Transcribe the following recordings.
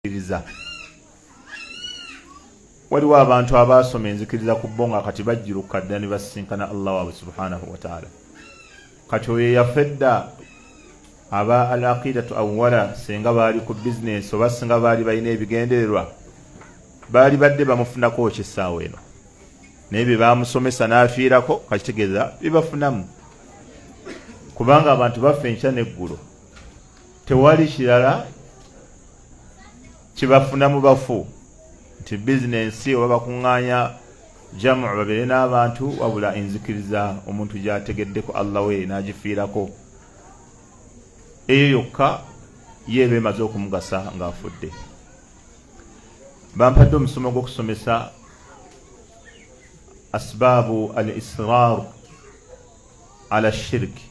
Enzikiriza. Waliwo abantu abaasoma enzikiriza ku bo nga kati bajjulukuka dda ne basisinkana Allah waabwe subhanahu wataala. Kati oyo eyafa edda aba al aqidatu awwala, singa baali ku bizinesi oba singa baali balina ebigendererwa, baali badde bamufunako ki essaawa eno? Naye bye baamusomesa n'afiirako, kakitegeeza bibafunamu, kubanga abantu bafa enkya n'eggulo, tewali kirala kibafuna mu bafu nti bizinensi oba bakuŋŋaanya jamu babeere n'abantu, wabula enzikiriza omuntu gy'ategeddeko Allah we n'agifiirako, eyo yokka ye eba emaze okumugasa ng'afudde. Bampadde omusomo gw'okusomesa asbaabu al israr ala shiriki,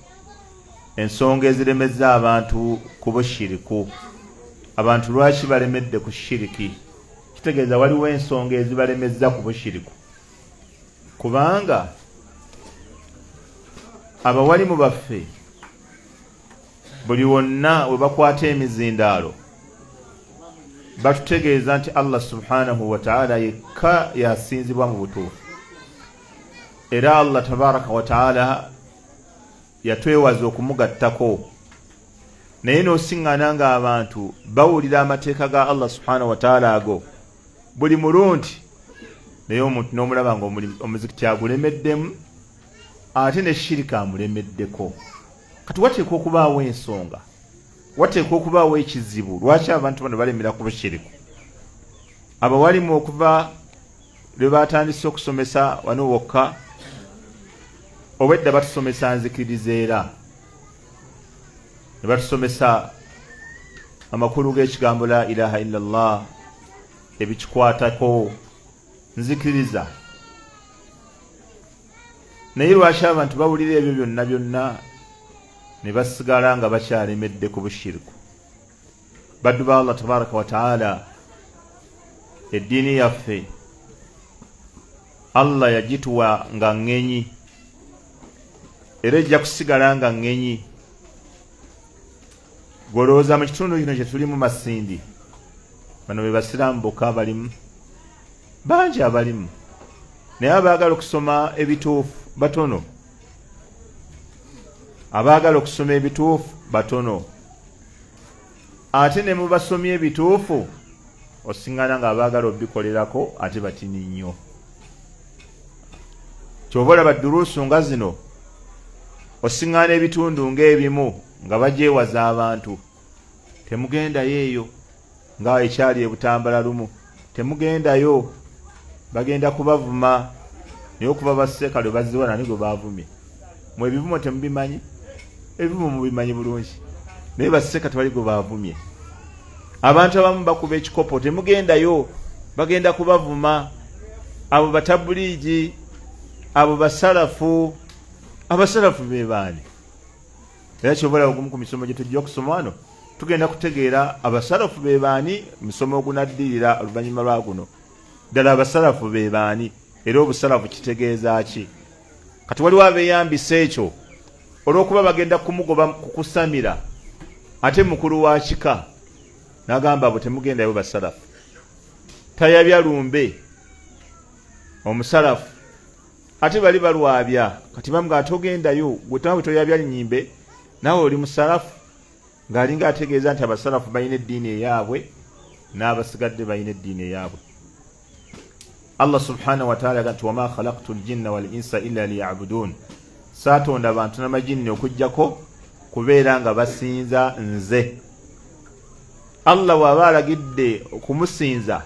ensonga eziremezza abantu ku bushiriku. Abantu lwaki balemedde ku shiriki? Kitegeeza waliwo ensonga ezibalemezza ku bushiriku, kubanga abawalimu baffe buli wonna we bakwata emizindaalo batutegeeza nti Allah subhanahu wataala yekka yasinzibwa mu butuufu, era Allah tabaraka wataala yatwewaza okumugattako. Naye n'osiŋŋana ng'abantu bawulira amateeka ga Allah subhanahu wataala ago buli mulundi, naye omuntu n'omulaba nga omuzikiti agulemeddemu, ate ne shirika amulemeddeko. Kati wateekwa okubaawo ensonga, wateekwa okubaawo ekizibu lwaki abantu bano balemera ku bushiriku. Abawalimu okuva lwe batandise okusomesa wano wokka, obwedda batusomesa nzikiriza, era ne batusomesa amakulu g'ekigambo la ilaha illa llah, ebikikwatako, nzikiriza. Naye lwaki abantu bawulira ebyo byonna byonna ne basigala nga bakyalemedde ku bushiriku? Baddu ba Allah tabaraka wataala, eddiini yaffe Allah yagituwa nga ŋŋenyi, era ejja kusigala nga ŋŋenyi. Golowooza mu kitundu kino kye tulimu, Masindi, bano be basiraamu bokka abalimu? Bangi abalimu, naye abaagala okusoma ebituufu batono. Abaagala okusoma ebituufu batono, ate ne mubasomye ebituufu osiŋŋana nga abaagala obikolerako ate batini nnyo. Kyova olaba duruusu nga zino osiŋŋana ebitundu ng'ebimu nga bagyewaza abantu, temugendayo eyo, nga ekyali ebutambala lumu, temugendayo, bagenda kubavuma. Naye okuva baseeka lwe bazziwa, nani gwe bavumye? Mwe ebivumo temubimanyi? Ebivumo mubimanyi bulungi, naye baseeka tebali gwe bavumye. Abantu abamu bakuba ekikopo, temugendayo, bagenda kubavuma, abo batabuliigi, abo basalafu. Abasalafu be baani? Era kyobola ogumu ku misomo gye tujja okusoma wano, tugenda kutegeera abasalafu be baani, musomo ogunaddirira oluvannyuma lwa guno. Ddala abasalafu be baani, era obusalafu kitegeeza ki? Kati waliwo abeeyambisa ekyo olw'okuba bagenda kumugoba kukusamira, ate mukulu wa kika n'agamba abo temugendayo, basalafu. Tayabya lumbe omusalafu, ate bali balwabya. Kati bamuga atogendayo, gwe tawe toyabya nyimbe, naawe oli musalafu? Ng'alinga ategeeza nti abasalafu balina eddiini eyaabwe n'abasigadde balina eddiini eyaabwe. Allah subhanahu wataala aga nti wama khalaktu ljinna wal insa illa liyabudun, saatonda bantu n'amajinni okugjako kubeera nga basinza nze. Allah bw'aba alagidde okumusinza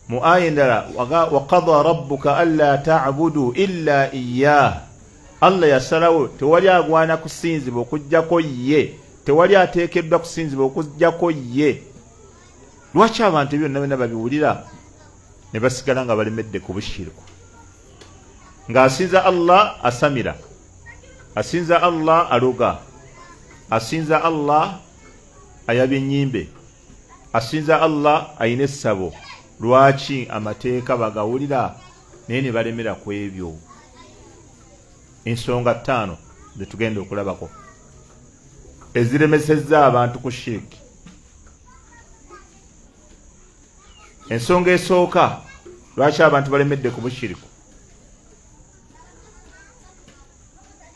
mu aya endala, waqada rabbuka alla tabudu illa iyah, Allah yasalawo tewali agwana kusinzibwa okugjako ye, tewali ateekeddwa kusinzibwa okugjako ye. Lwaki abantu ebyo byonna byonna babiwulira ne basigala nga balemedde ku bushiriku? Ng'asinza Allah asamira, asinza Allah aloga, asinza Allah ayabya ennyimbe, asinza Allah ayina essabo. Lwaki amateeka bagawulira naye ne balemera ku ebyo? Ensonga ttaano zetugenda okulabako eziremesezza abantu ku shiriki. Ensonga esooka lwaki abantu balemedde ku bushiriku,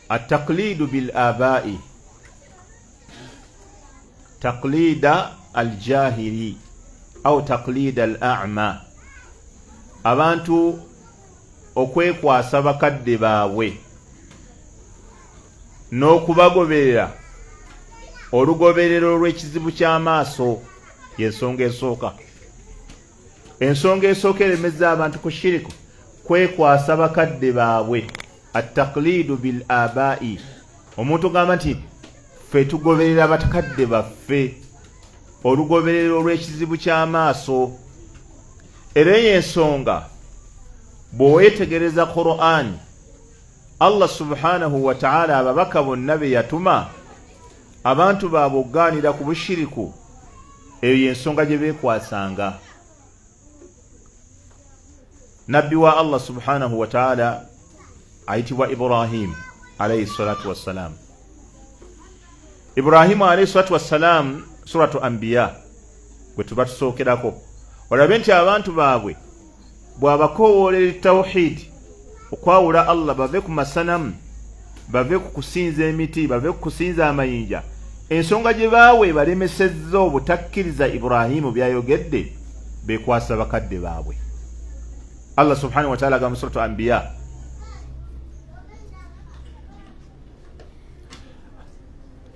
Attakliidu bil abai, takliida al jahili au takliida al ama, abantu okwekwasa bakadde baabwe n'okubagoberera olugoberero lw'ekizibu ky'amaaso y'ensonga esooka. Ensonga esooka eremeza abantu ku shiriku kwekwasa bakadde baabwe, attakliidu bil abai. Omuntu ogamba nti ffe tugoberera bakadde baffe olugoberero olw'ekizibu ky'amaaso. Era eyo ensonga bw'owetegereza Qur'ani, Allah subhanahu wataala ababaka bonna be yatuma abantu baabwe okugaanira ku bushiriku, eyo y'ensonga gye beekwasanga. Nabbi wa Allah subhanahu wataala ayitibwa Ibrahimu alaihi salatu wassalam. Ibrahimu alaihi salatu wassalam, Suratu Ambiya gwe tuba tusookerako, olabe nti abantu baabwe bw'abakowoolera tawhidi, okwawula Allah, bave ku masanamu, bave ku kusinza emiti, bave ku kusinza amayinja, ensonga gye baawe balemesezza obutakkiriza Ibrahimu byayogedde, bekwasa bakadde baabwe. Allah subhanahu wataala agamba Suratu Ambiya,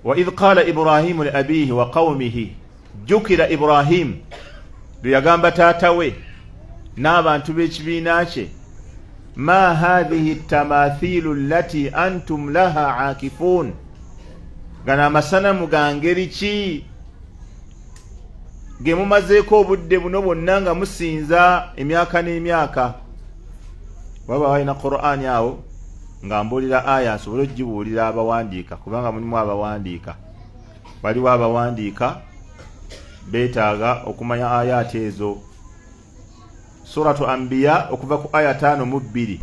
waidh qala Ibrahimu li abiihi wa qaumihi. Jjukira Ibrahimu lwe yagamba taata we n'abantu b'ekibiina kye, ma hathihi tamathilu llati antum laha akifun, gano amasanamu ga ngeri ki ge mumazeeko obudde buno bwonna nga musinza emyaka n'emyaka? Waba walina Qur'ani awo nga mbuulira aya nsobole okugibuulira abawandiika, kubanga mulimu abawandiika, waliwo abawandiika beetaaga okumanya ayaati ezo. Suratu Ambiya okuva ku aya 52,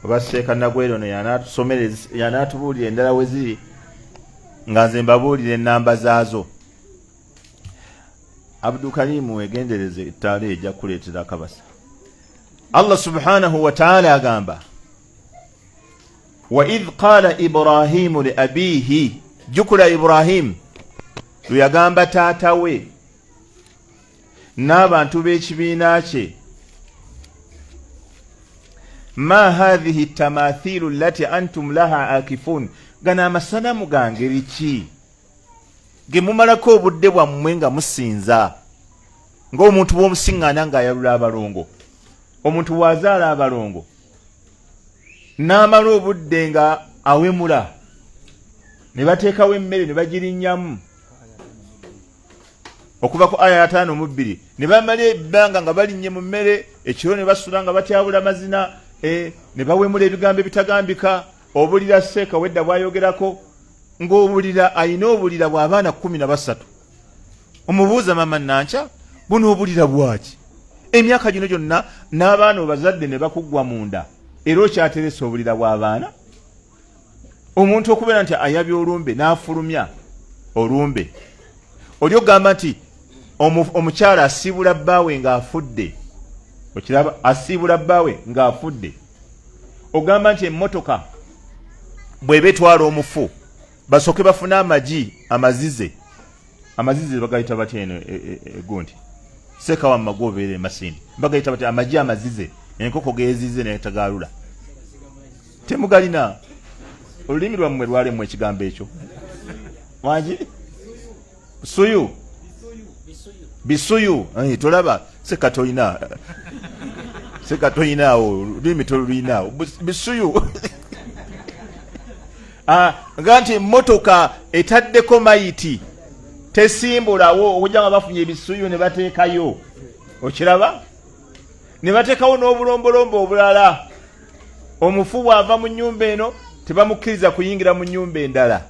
oba Seeka Nagwero no yanatusomere, yanatubuulira endala we ziri, nga nze mbabuulira ennamba zaazo. Abdukarimu, wegendereze ettaala ejja kukuleetera akabasa. Allah subhanahu wataala agamba, waidh qala Ibrahimu li abiihi, jjukula Ibrahimu lwe yagamba taata we n'abantu b'ekibiina kye, ma hathihi tamathilu llati antum laha akifun, gano amasanamu ga ngeri ki ge mumalako obudde bwammwe nga musinza? Ng'omuntu bw'omusiŋŋaana ng'ayalula abalongo, omuntu bw'azaala abalongo n'amala obudde nga awemula, ne bateekawo emmere ne bagirinnyamu, okuva ku aya 52, ne bamala ebbanga nga balinnye mu mmere, ekiro ne basula nga batyabula mazina, ne bawemula ebigambo ebitagambika. Obulira Seeka wedda bwayogerako ng'obulira ayina obulira bw'abaana 13. Omubuuza, mama Nankya, buno obulira bwaki emyaka gino gyonna n'abaana obazadde ne bakuggwa munda, era okyateresa obulira bw'abaana? Omuntu okubeera nti ayabya olumbe n'afulumya olumbe, oli ogamba nti omukyala asiibula bbaawe ng'afudde, okiraba, asiibula bbaawe ng'afudde. Ogamba nti emmotoka bw'eba etwala omufu, basooke bafune amagi amazize. Amazize bagayita batya eno egundi? Seeka wamma gwobeera emasindi, bagayita batya amagi amazize enkoko gezize netagaalula? Temugalina, olulimi lwammwe lwalemu ekigambo ekyo. Wangi suyu, bisuyu, tolaba seka tolina, seka tolinaawo olulimi, tolulinaawo. Bisuyu nga nti emmotoka etaddeko mayiti tesimbulawo okujja nga bafunye ebisuyu ne bateekayo, okiraba, ne bateekawo n'obulombolombo obulala. Omufu bw'ava mu nnyumba eno tebamukkiriza kuyingira mu nnyumba endala.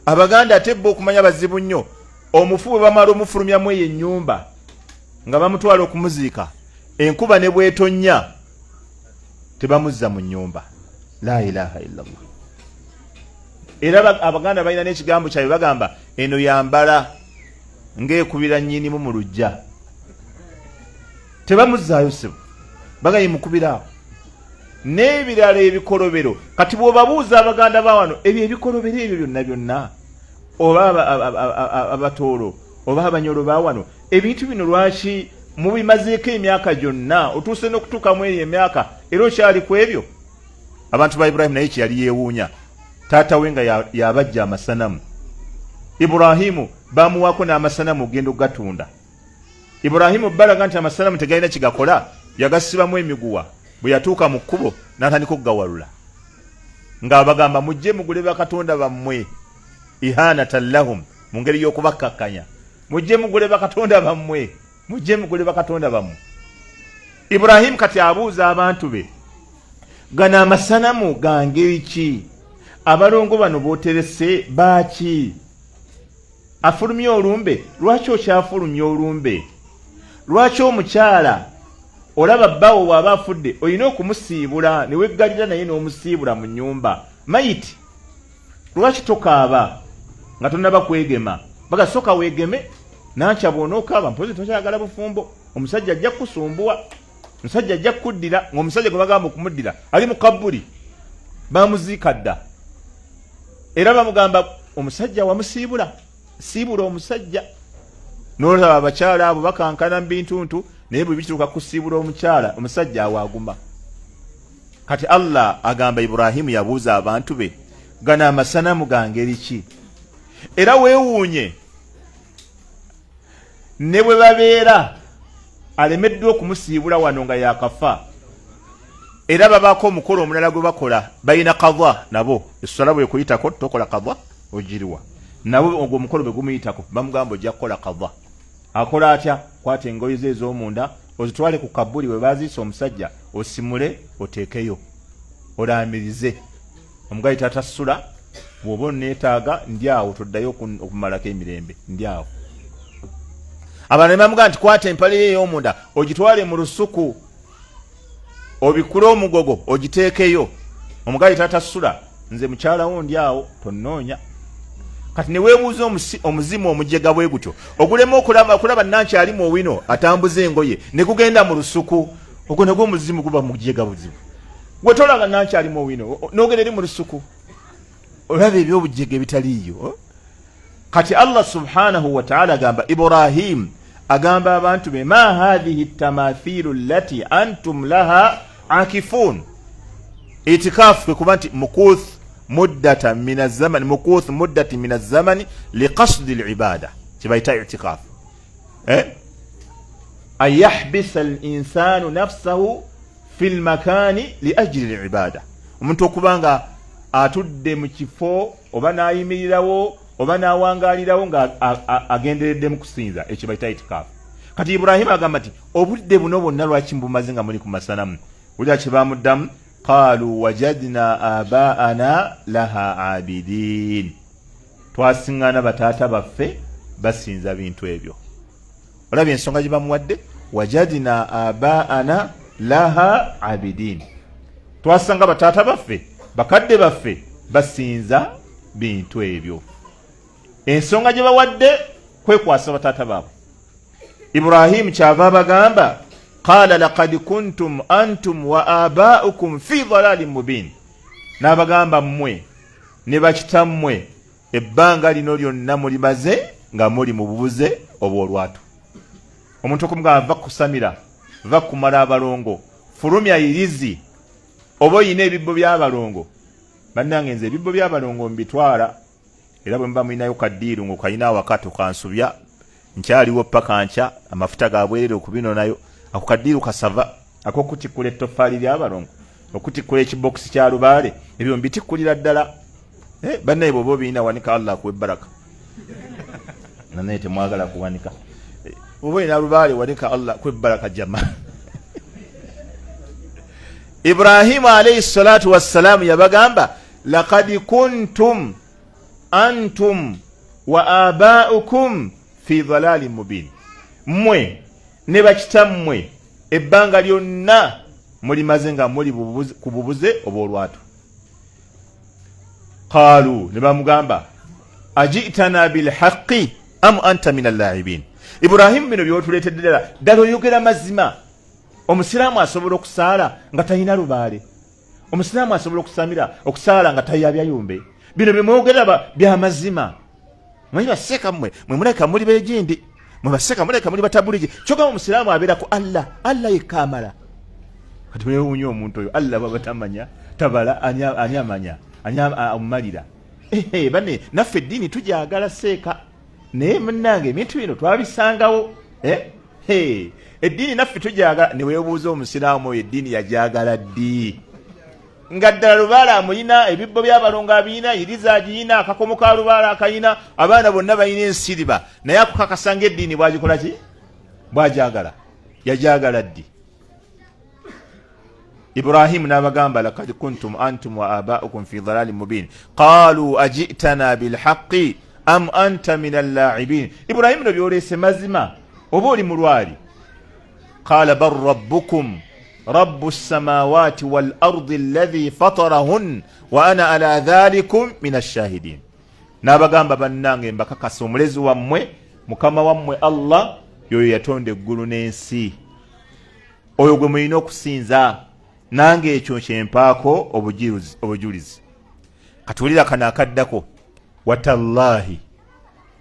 Abaganda ate bo okumanya bazibu nnyo. Omufu bwe bamala omufulumyamu eyo ennyumba nga bamutwala okumuziika, enkuba ne bwetonnya tebamuzza mu nnyumba. La ilaha illallah. Era Abaganda balina n'ekigambo kyabwe, bagamba eno yambala ng'ekubira nnyinimu mu luggya. Tebamuzzaayo ssebo, bagaye mukubiraawo n'ebirala ebikolobero. Kati bw'obabuuza abaganda ba wano ebyo ebikolobero ebyo byonna byonna, oba Abatoolo oba Abanyolo ba wano, ebintu bino lwaki mubimazeeko emyaka gyonna, otuuse n'okutuukamu eyo emyaka era okyali ku ebyo? Abantu ba Iburahimu naye kyeyali yeewuunya, taata we nga yabajja amasanamu. Iburahimu bamuwaako n'amasanamu ogenda okugatunda. Iburahimu balaga nti amasanamu tegalina kigakola, yagasibamu emiguwa. Bwe yatuuka mu kkubo n'atandika okugawalula ng'abagamba, mujje mugule bakatonda bammwe, ihanatan lahum, mu ngeri y'okubakkakkanya, mujje mugule bakatonda bammwe, mujje mugule bakatonda bammwe. Iburahimu kati abuuza abantu be, gano amasanamu ga ngeri ki? Abalongo bano booterese baaki? Afulumya olumbe, lwaki okyafulumya olumbe? Lwaki omukyala olaba bbawo bw'aba afudde olina okumusiibula ne weggalira naye n'omusiibula mu nnyumba mayiti? Lwaki tokaaba nga tonnaba kwegema? Baga soka weegeme, nankya bw'onookaaba mpozi tokyagala bufumbo, omusajja ajja kukusumbuwa, omusajja ajja kukuddira. Ng'omusajja gwe bagamba okumuddira ali mu kabbuli, bamuziika dda, era bamugamba omusajja wamusiibula, siibula omusajja. Nolaba abakyala abo bakankana mu bintuntu, naye bwe bituuka kusiibula omukyala, omusajja awo aguma. Kati Allah agamba Iburahimu yabuuza abantu be, gano amasanamu ga ngeri ki? Era weewuunye ne bwe babeera alemeddwa okumusiibula wano nga yakafa, era babaako omukolo omulala gwe bakola, balina kadha nabo. Esswala bwekuyitako tokola kadha, ogiriwa? Nabo ogwo omukolo bwe gumuyitako bamugamba ojja kukola kadha. Akola atya? Kwata engoye ze ez'omunda ozitwale ku kabuli we baziisa omusajja, osimule oteekeyo olaamirize omugayi tatasula. Bw'oba oneetaaga ndi awo, toddayo okumalako emirembe, ndi awo. Abalala ne bamugamba nti kwata empale ye ey'omunda ogitwale mu lusuku, obikkule omugogo ogiteekeyo, omugayi tatasula, nze mukyalawo ndi awo, tonnoonya. Kati ne weebuuza omuzimu omujega bwe gutyo ogulema okulaba nankyali mu owino atambuza engoye ne gugenda mu lusuku, ogwo nagwo omuzimu guba mujega buzibu. Gwe tolaba nankyali mu owino n'ogenda eri mu lusuku, olaba ebyobujega ebitaliiyo. Kati Allah subhanahu wataala agamba Ibrahim, agamba abantu be, ma hathihi tamathilu llati antum laha akifun. Itikafu kwe kuba nti mukuth muddata min azamani, mukuth muddati min azamani liqasdi libada, kyebayita itikafu, eh? An yahbisa linsanu nafsahu fi lmakani liajili libada, omuntu okuba nga atudde mu kifo oba n'ayimirirawo oba n'awangaalirawo nga agendereddemu kusinza, ekyo bayita itikaafu. Kati Iburahimu agamba nti obudde buno bwonna lwaki mubumaze nga muli ku masanamu? Wulira kye bamuddamu, qaalu wajadna abaana laha abidin, twasiŋŋaana bataata baffe basinza bintu ebyo. Olabye ensonga gye bamuwadde, wajadna abaana laha abidin, twasanga bataata baffe, bakadde baffe basinza bintu ebyo. Ensonga gye bawadde kwekwasa bataata baabwe. Iburahimu kyava abagamba, qala lakad kuntum antum wa abaukum fi dalalin mubin, n'abagamba mmwe ne bakitammwe ebbanga lino lyonna mulimaze nga muli mu bubuze obw'olwatu. Omuntu okumugamba va kusamira, va kumala abalongo, fulumya irizi, oba oyina ebibbo by'abalongo. Bannange nze ebibbo by'abalongo mbitwala, era bwe muba mulinayo kaddiiru ng'okalina awaka tokansubya, nkyaliwo paka nkya, amafuta ga bwerere okubinonayo. Ako kaddiiru kasava ak'okutikkula ettoffaali ly'abalongo, okutikkula ekibokisi kya lubaale, ebyo mbitikkulira ddala. Eh, bannaye bw'oba obirina wanika, Allah akuwa ebbaraka. Nanaye temwagala kuwanika. Eh, bw'oba olina lubaale wanika, Allah akuwa ebbaraka. Jama, Ibrahimu alaihi salatu wassalaamu yabagamba, lakad kuntum antum wa abaukum fi dhalalin mubin, mmwe ne bakitammwe ebbanga lyonna mulimaze nga muli ku bubuze obw'olwatu. Qaalu, ne bamugamba, ajitana bilhaqi am anta min allaibin? Ibrahimu, bino byotuleetedde ddala ddala oyogera mazima? Omusiraamu asobola okusaala nga talina lubaale? Omusiraamu asobola okusamira okusaala nga tayabya yumbe? Bino byemwogerera byamazima. Manyi baseeka mmwe, mwe mulabika muli begindi, mwe baseeka mulabika muli batabuligi. Kyogamba omusiraamu abeera ku Allah, Allah yekka amala. Kati wewuunya omuntu oyo Allah baba tamanya tabala, ani amanya, ani amumalira? Bane naffe eddiini tugyagala seeka, naye munnange ebintu bino twabisangawo. Eddiini naffe tugyagala. Neweebuuza omusiraamu oyo eddiini yagyagala ddi? Nga ddala lubaale amulina, ebibbo by'abalongo abiyina, iriza agiyina, akakomo ka lubaale akayina, abaana bonna balina ensiriba, naye akukakasa nga eddiini bwagikola ki? Bwagyagala. Yagyagala ddi? Ibrahimu n'abagamba, lakad kuntum antum wa abaukum fi dhalalin mubin qalu ajitana bilhaqi am anta min allaibin. Ibrahimu, no byoleese mazima oba oli mulwali? Qala bal rabbukum rabbu ssamawati wal ardi alladhi fatarahun wa ana ala dhalikum min ashahidin. N'abagamba, bannange mbakakasa omulezi wammwe, mukama wammwe Allah, yoyo yatonda eggulu n'ensi, oyo gwe mulina okusinza, nange ekyo kyempaako obujulizi. Katuwulira kano akaddako, watallahi,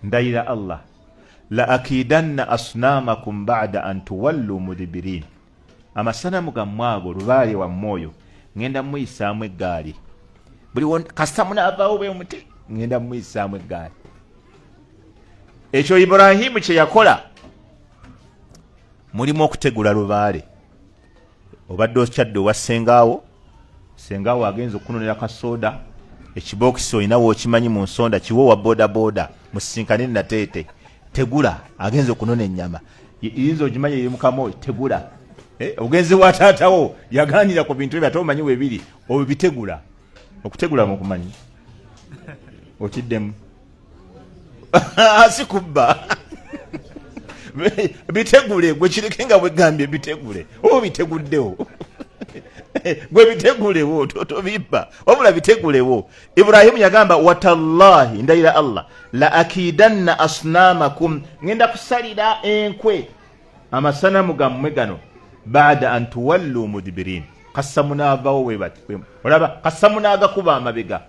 ndayira Allah, la akidanna asnamakum bada an tuwallu mudbirin. Amasanamu gammwe ago, lubaale wammwe oyo, ŋŋenda muyisaamu eggaali. Buli kasita munaavaawo bwe muti, ŋŋenda muyisaamu eggaali. Ekyo Iburahimu kye yakola mulimu okutegula lubaale. Obadde okyadde owa sengaawo, sengaawo agenza okunonera kasooda, ekibookisi olina wookimanyi mu nsonda, kiwe owa bodaboda musinkane nateete. Tegula. Agenza okunona ennyama, yinza ogimanya eri mukama oyo, tegula. Ogenze wa taatawo, yaganira ku bintu ebyo ate omanyi webiri, obitegula. Okutegula mukumanyi? Okiddemu, si kubba. Bitegule gwe, kireke nga bwegambye bitegule, oba biteguddewo gwe, bitegulewo, tobibba, wabula bitegulewo. Iburahimu yagamba, watallahi, ndayira Allah, la akidanna asnamakum, ngenda kusalira enkwe amasanamu gammwe gano, bada an tuwallu mudbirin, kassa munaavawo webati. Olaba kassa munaagakuba amabega.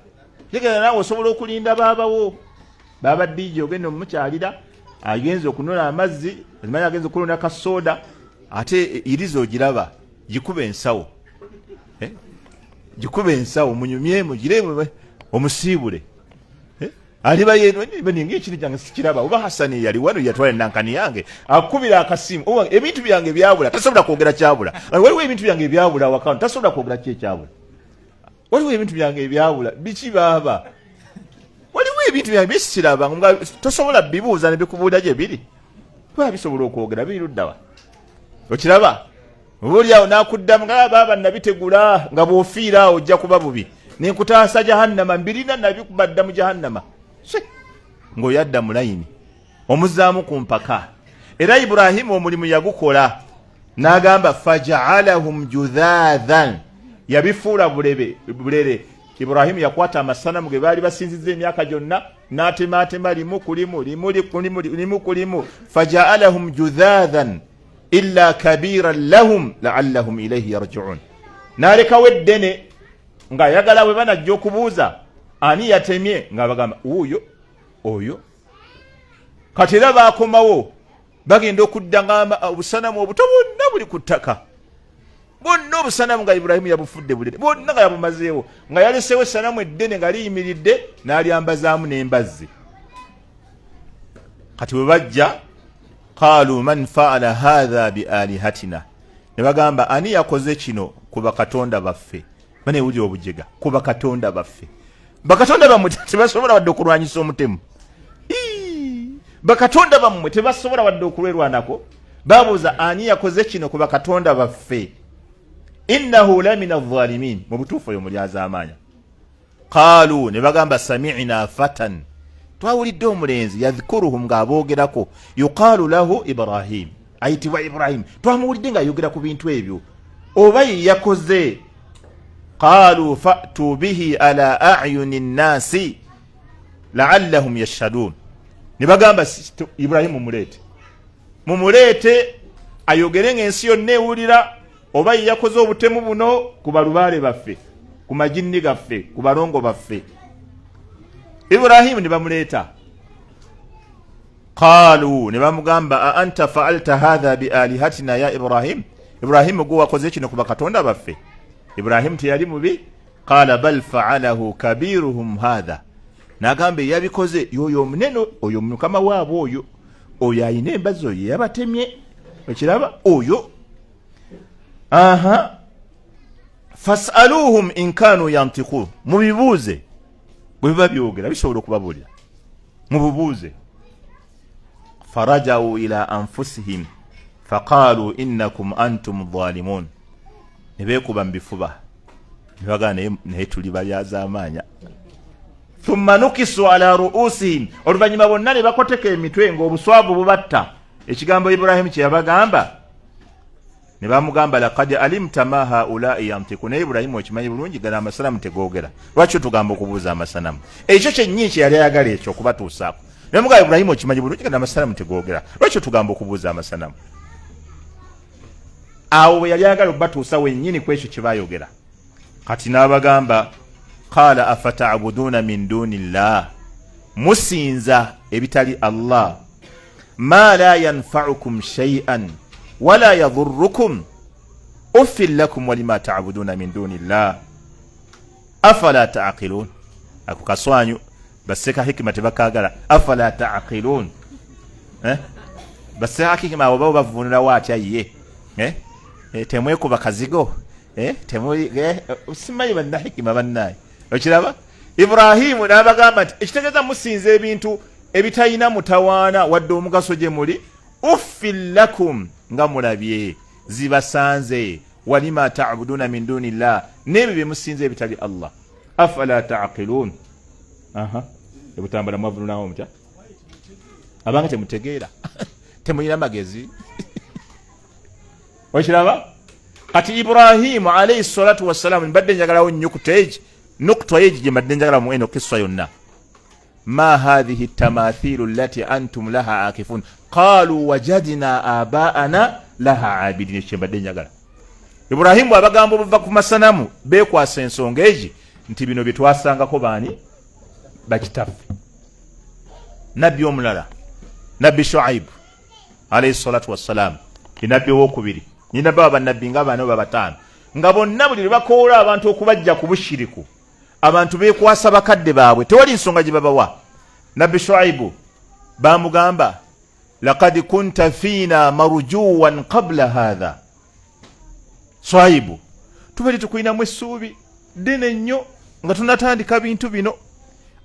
Tegera naawe osobola okulinda baabawo, baaba DJ ogenda omukyalira, agenza okunona amazzi, omanyi agenza okunona kasooda, ate iriza ogiraba, gikuba ensawo, gikuba ensawo, munyumye, mugire omusiibule. Aliba yeninga ekintu kyange sikiraba, oba Hasani yali wano yatwala enankani yange, akubira akasimu, oba ebintu byange byabula, tasobola kwogera kyabula. Waliwo ebintu byange ebyabula waka, tasobola kwogera ki ekyabula. Waliwo ebintu byange ebyabula, biki baaba? Waliwo ebintu byange bisikiraba, nga tosobola bibuuza ne bikubuulira gye biri, kuba bisobola okwogera biri luddawa. Okiraba oba oliawo nakuddamu nga baaba nabitegula, nga bw'ofiira awo ojja kuba bubi, nenkutaasa jahannama, mbirina nabikuba dda mu jahannama, ng'oyadda mu layini omuzaamu ku mpaka. Era Iburahimu omulimu yagukola n'agamba, fajaalahum judhathan, yabifuula bulebe bulere. Iburahimu yakwata amasanamu ge baali basinzizza emyaka gyonna, n'atemaatema limu ku limu, limu limu limu ku limu, fajaalahum judhathan illa kabiran lahum laallahum ilaihi yarjiun. N'alekawo eddene ng'ayagala bwe banajja okubuuza ani yatemye, ng'abagamba wuuyo oyo. Kati era baakomawo bagenda okudda nga obusanamu obuto bwonna buli ku ttaka, bwonna obusanamu nga Iburahimu yabufudde bulere bwonna, nga yabumazeewo, nga yalesewo esanamu eddene nga liyimiridde, n'alyambazaamu n'embazzi. Kati bwe bajja, qaalu man faala hatha bialihatina, ne bagamba, ani yakoze kino ku bakatonda baffe? Banewulira obujega, ku bakatonda baffe. Bakatonda bammwe tebasobola wadde okulwanyisa omutemu. Bakatonda bammwe tebasobola wadde okulwerwanako. Babuuza, ani yakoze kino ku bakatonda baffe? Innahu la min alzalimin, mu butuufu oyo mulyazaamaanya. Qaalu, ne bagamba, samina fatan, twawulidde omulenzi, yadhkuruhum, ng'aboogerako, yuqaalu lahu Ibrahim, ayitibwa Ibrahim, twamuwulidde ng'ayogera ku bintu ebyo, oba ye yakoze. Qaalu fatu bihi ala ayuni nnasi laallahum yashhadun, ne bagamba, Ibrahimu mumuleete, mumuleete ayogere ng'ensi yonna ewulira. Oba ye yakoze obutemu buno ku balubaale baffe, ku majinni gaffe, ku balongo baffe. Iburahimu ne bamuleeta. Qaalu, ne bamugamba, a anta faalta hatha bi alihatina ya Ibrahim? Ibrahimu, gwe wakoze kino ku bakatonda baffe? Ibrahimu teyali mubi. Qaala bal faalahu kabiruhum hatha, nagamba eyabikoze yoyo omunene, oyo mukama waabwe, oyo ayina embazi, oyo yabatemye. Okiraba oyo? Aha, fasaluhum in kanu yantiqun, mubibuuze bwe biba byogera, bisobola okubabuulira, mububuuze. Farajau ila anfusihim faqalu innakum antum dhalimun, ne beekuba mu bifuba ne bagamba, naye tuli balyazaamaanya. Thumma nukisu ala ruusihim, oluvannyuma bonna ne bakoteka emitwe ng'obuswavu bubatta ekigambo Iburahimu kye yabagamba. Ne bamugamba, laqad alimta ma haulai yantiku, naye Iburahimu okimanyi bulungi gano amasanamu tegoogera, lwaki otugamba okubuuza amasanamu? Ekyo kyennyini kye yali ayagala ekyo okubatuusaako. Ne bamugamba, Iburahimu okimanyi bulungi gano amasanamu tegoogera, lwaki otugamba okubuuza amasanamu? Awo bwe yali ayagala okubatuusa wennyini ku ekyo kye bayogera. Kati n'abagamba, qala afatabuduuna min duni llah, musinza ebitali Allah, ma la yanfaukum shay'an wala yadhurukum, uffin lakum walima tabuduuna min duni llah, afala taqilun. Ako kaswanyu baseka hikima tebakagala, afala taqilun, eh? Baseka hikima abo babo bavunulawo atya ye, eh? Eh, temwekuba kazigo, eh? Temuli, eh? Simanyi banna hikima bannaye. Okiraba, Ibrahimu n'abagamba nti ekitegeeza musinza ebintu ebitalina mutawaana wadde omugaso gye muli. Uffin lakum, nga mulabye zibasanze, walima tabuduuna min duni llah, n'ebyo bye musinza ebitali Allah, afala taqilun. Aha, ebutambala mwavunulawo mutya? Abanga temutegeera, temulina magezi. Okiraba, kati Ibrahimu alaihi salatu wassalamu, mbadde njagalawo nyukuta egi, nukutwa egi gye mbadde njagala mu eno kissa yonna. Ma hathihi tamathilu allati antum laha akifun, qalu wajadna abaana laha abidin. Ekyo mbadde njagala. Iburahimu bw'abagamba obuva ku masanamu, beekwasa ensonga egi nti bino bye twasangako baani bakitaffe. Nabbi omulala, Nabbi Shuaibu alaihi salatu wassalaamu, ye nabbi owokubiri. Ninabbi abo bannabbi nga bana oba bataano, nga bonna buli lwe bakoola abantu okubajja ku bushiriku, abantu beekwasa bakadde baabwe, tewali nsonga gye babawa. Nabbi Shuaibu bamugamba, lakad kunta fiina marujuwan qabla hatha, Swaibu, tubadde tukulinamu essuubi ddene nnyo nga tunatandika bintu bino,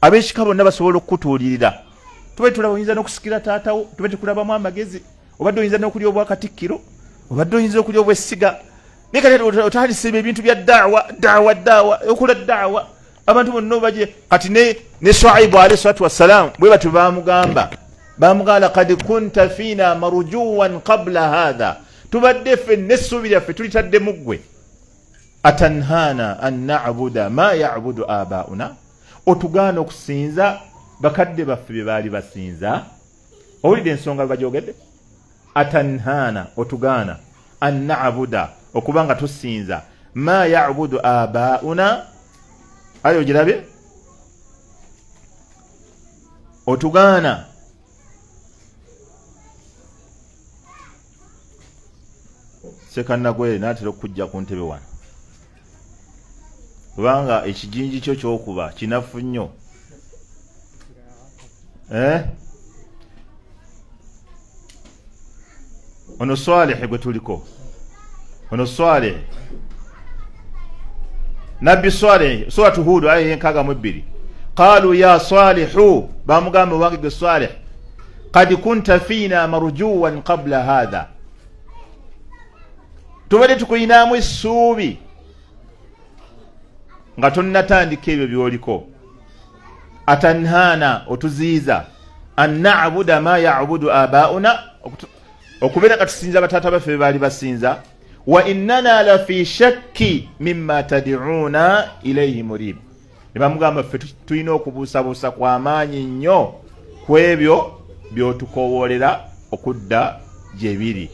ab'ekika bonna basobola okukutuulirira, tubadde tulaba oyinza n'okusikira taatawo, tubadde tukulabamu amagezi, obadde oyinza n'okulya obwakatikkiro, obadde oyinza okulya obwessiga, naye kati otandise ebintu bya daawa, daawa, daawa, okola daawa, abantu bonna obaje. Kati ne Shuaibu alayhi salatu wassalaamu bwe batyo bamugamba, lakad kunta fiina marujuwan qabla hatha, tubadde ffenna essuubi lyaffe tulitadde mu ggwe. Atanhana an nabuda ma yabudu abauna, otugaana okusinza bakadde baffe bye baali basinza? Owulidde ensonga bwe bagyogedde? Atanhana, otugaana, an nabuda, okuba nga tusinza, ma yabudu abauna, ayo ogirabye, otugaana. Sekanagwere naatera okujja ku ntebe wano, kubanga ekijinji kyo kyokuba kinafu nnyo, eh? Ono Swalihi gwe tuliko, ono Swalihi, Nabbi Swalihi, Suratu Hudu aya 62, qalu ya Salihu, bamugamba, wange gwe Salih, kad kunta fiina marjuwan qabla hatha, tubadde tukulinamu essuubi nga tonnatandika ebyo byoliko. Atanhana, otuziiza, an nabuda ma yabudu abauna, okubeera nga tusinza bataata baffe be baali basinza, wa innana la fi shakki mimma tadiuna ilaihi murib. Ne bamugamba, ffe tulina okubuusabuusa kw'amaanyi nnyo ku ebyo by'otukowoolera okudda gye biri.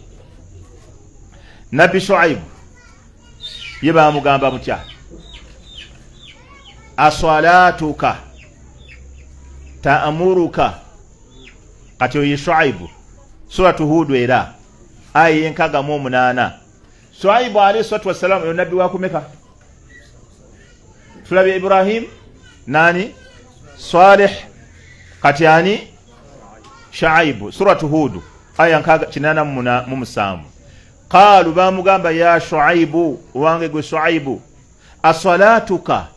Nabbi Shuaibu Ye bamugamba mutya? Aswalatuka taamuruka. Kati oyo ye Shuaibu, Suratu Hudu era aya 68. Shuaibu alaihi salatu wassalaamu oyo nabbi wakumeka? Tulabye Ibrahim nani Salih, kati ani? Shuaibu. Suratu Hudu aya 87. Qaalu, bamugamba, ya Shuaibu, wange gwe Shuaibu, asalatuka,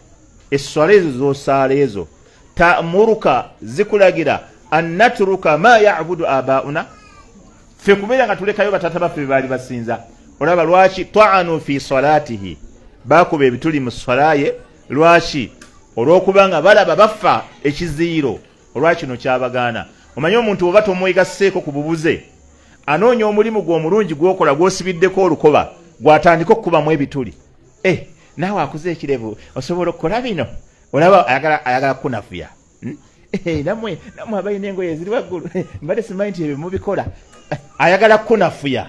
esswala ezo zosaala ezo, tamuruka, zikulagira, annatruka ma yabudu abauna, ffe kubeera nga tulekayo bataata baffe bebaali basinza. Olaba lwaki taanu fi salatihi, bakuba ebituli mu swala ye. Lwaki? Olw'okuba nga balaba bafa ekiziyiro olwakino kyabagaana. Omanye omuntu oba tomwegasseeko ku bubuze, anoonya omulimu gwe omulungi gwokola gwosibiddeko olukoba, gwatandika okukubamu ebituli. Eh, naawe akuze ekirevu osobola okukola bino. Olaba ayagala kukunafuya. Eh, namwe abalina engoye eziri waggulu, mbadde simanyi nti ebyo mubikola. Ayagala kukunafuya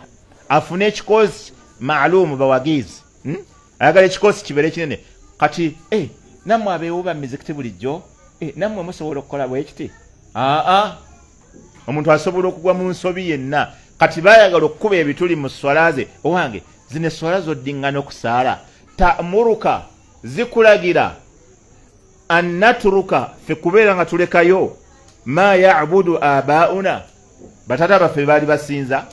afune ekikosi maalumu bawagizi. Ayagala ekikosi kibeere kinene. Kati eh, nammwe abeewuba mu mizikiti bulijjo, eh, nammwe musobola okukola bwekiti. Aa, omuntu asobola okugwa mu nsobi yenna. Kati bayagala okukuba ebituli mu swala ze. Owange, zino eswala zoddiŋŋana okusaala, tamuruka, zikulagira, annatruka, ffe kubeera nga tulekayo, ma yabudu abauna, bataata baffe baali basinza,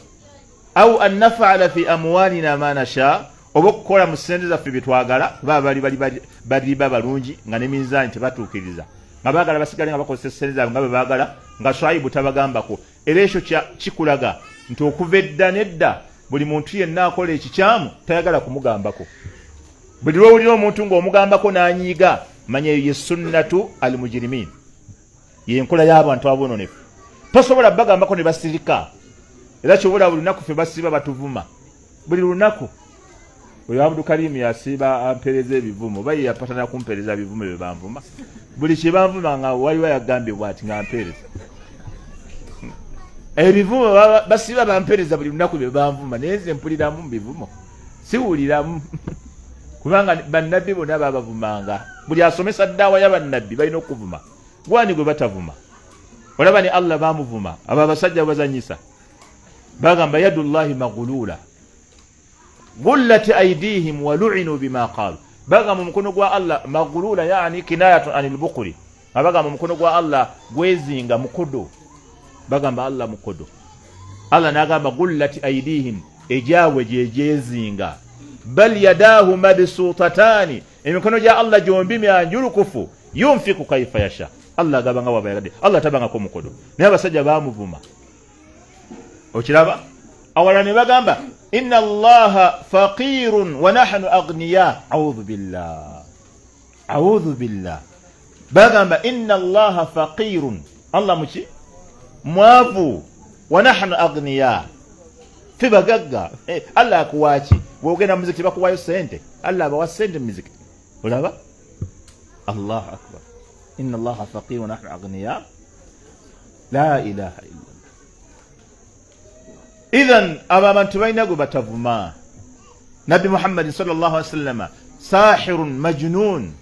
au an nafaala fi amwalina ma nasha, oba okukola mu ssente zaffe byetwagala. Kuba bali baliba balungi nga ne minzaani tebatuukiriza, nga baagala basigale nga bakozesa essente zaabwe nga bwe baagala, nga Swaibu tabagambako. Era ekyo kikulaga nti okuva edda nedda buli muntu yenna akola ekikyamu tayagala kumugambako. Buli lwowulira omuntu ng'omugambako n'anyiiga, manya eyo ye sunnatu al mujirimin, yenkola y'abantu abononefu. Tosobola bagambako ne basirika. Era kyobola buli lunaku ffe basiiba batuvuma buli lunaku. Oyo Abdukarimu yasiiba ampeereza ebivumo, oba ye yapatana kumpeereza bivumo bye banvuma. Buli kye banvuma nga waliwo yagambye bwati nga mpeereza ebivumo, basiiba bampeereza buli lunaku bye banvuma, naye nze mpuliramu mu bivumo? Siwuliramu, kubanga bannabbi bonna babavumanga. Buli asomesa ddaawa ya bannabbi balina okuvuma. Gwani gwe batavuma? Olaba ne Allah bamuvuma. Abo abasajja bazanyisa, bagamba yadullahi magulula gullat aidihim waluinu bima qalu. Bagamba omukono gwa Allah magulula, yani kinayatun anil bukuli, nga bagamba omukono gwa Allah gwezinga, mukodo. Bagamba Allah mukodo. Allah nagamba gullat aidihim, egyabwe gyegyezinga. Bal yadahu mabsutatani, emikono gya Allah gyombi myanjulukufu, yunfiku kaifa yasha, Allah agaba nga waba yagadde. Allah tabangako mukodo, naye abasajja bamuvuma. Okiraba awalala ne bagamba inna Allaha faqirun wa nahnu agniya. Audhu billah, audhu billah. Bagamba inna Allaha faqirun, Allah muki mwavu, wa nahnu agniya, fe bagagga. Eh, Allah akuwaki? Bwogenda muzikiti bakuwayo sente? Allah abawa sente mu mizikiti? Olaba, Allahu akbar, inna Allaha faqir wa nahnu agniya, la ilaha illa. Idhan abo abantu balina gwe batavuma. Nabbi Muhammadin sallallahu alaihi wasallama sahirun majnun,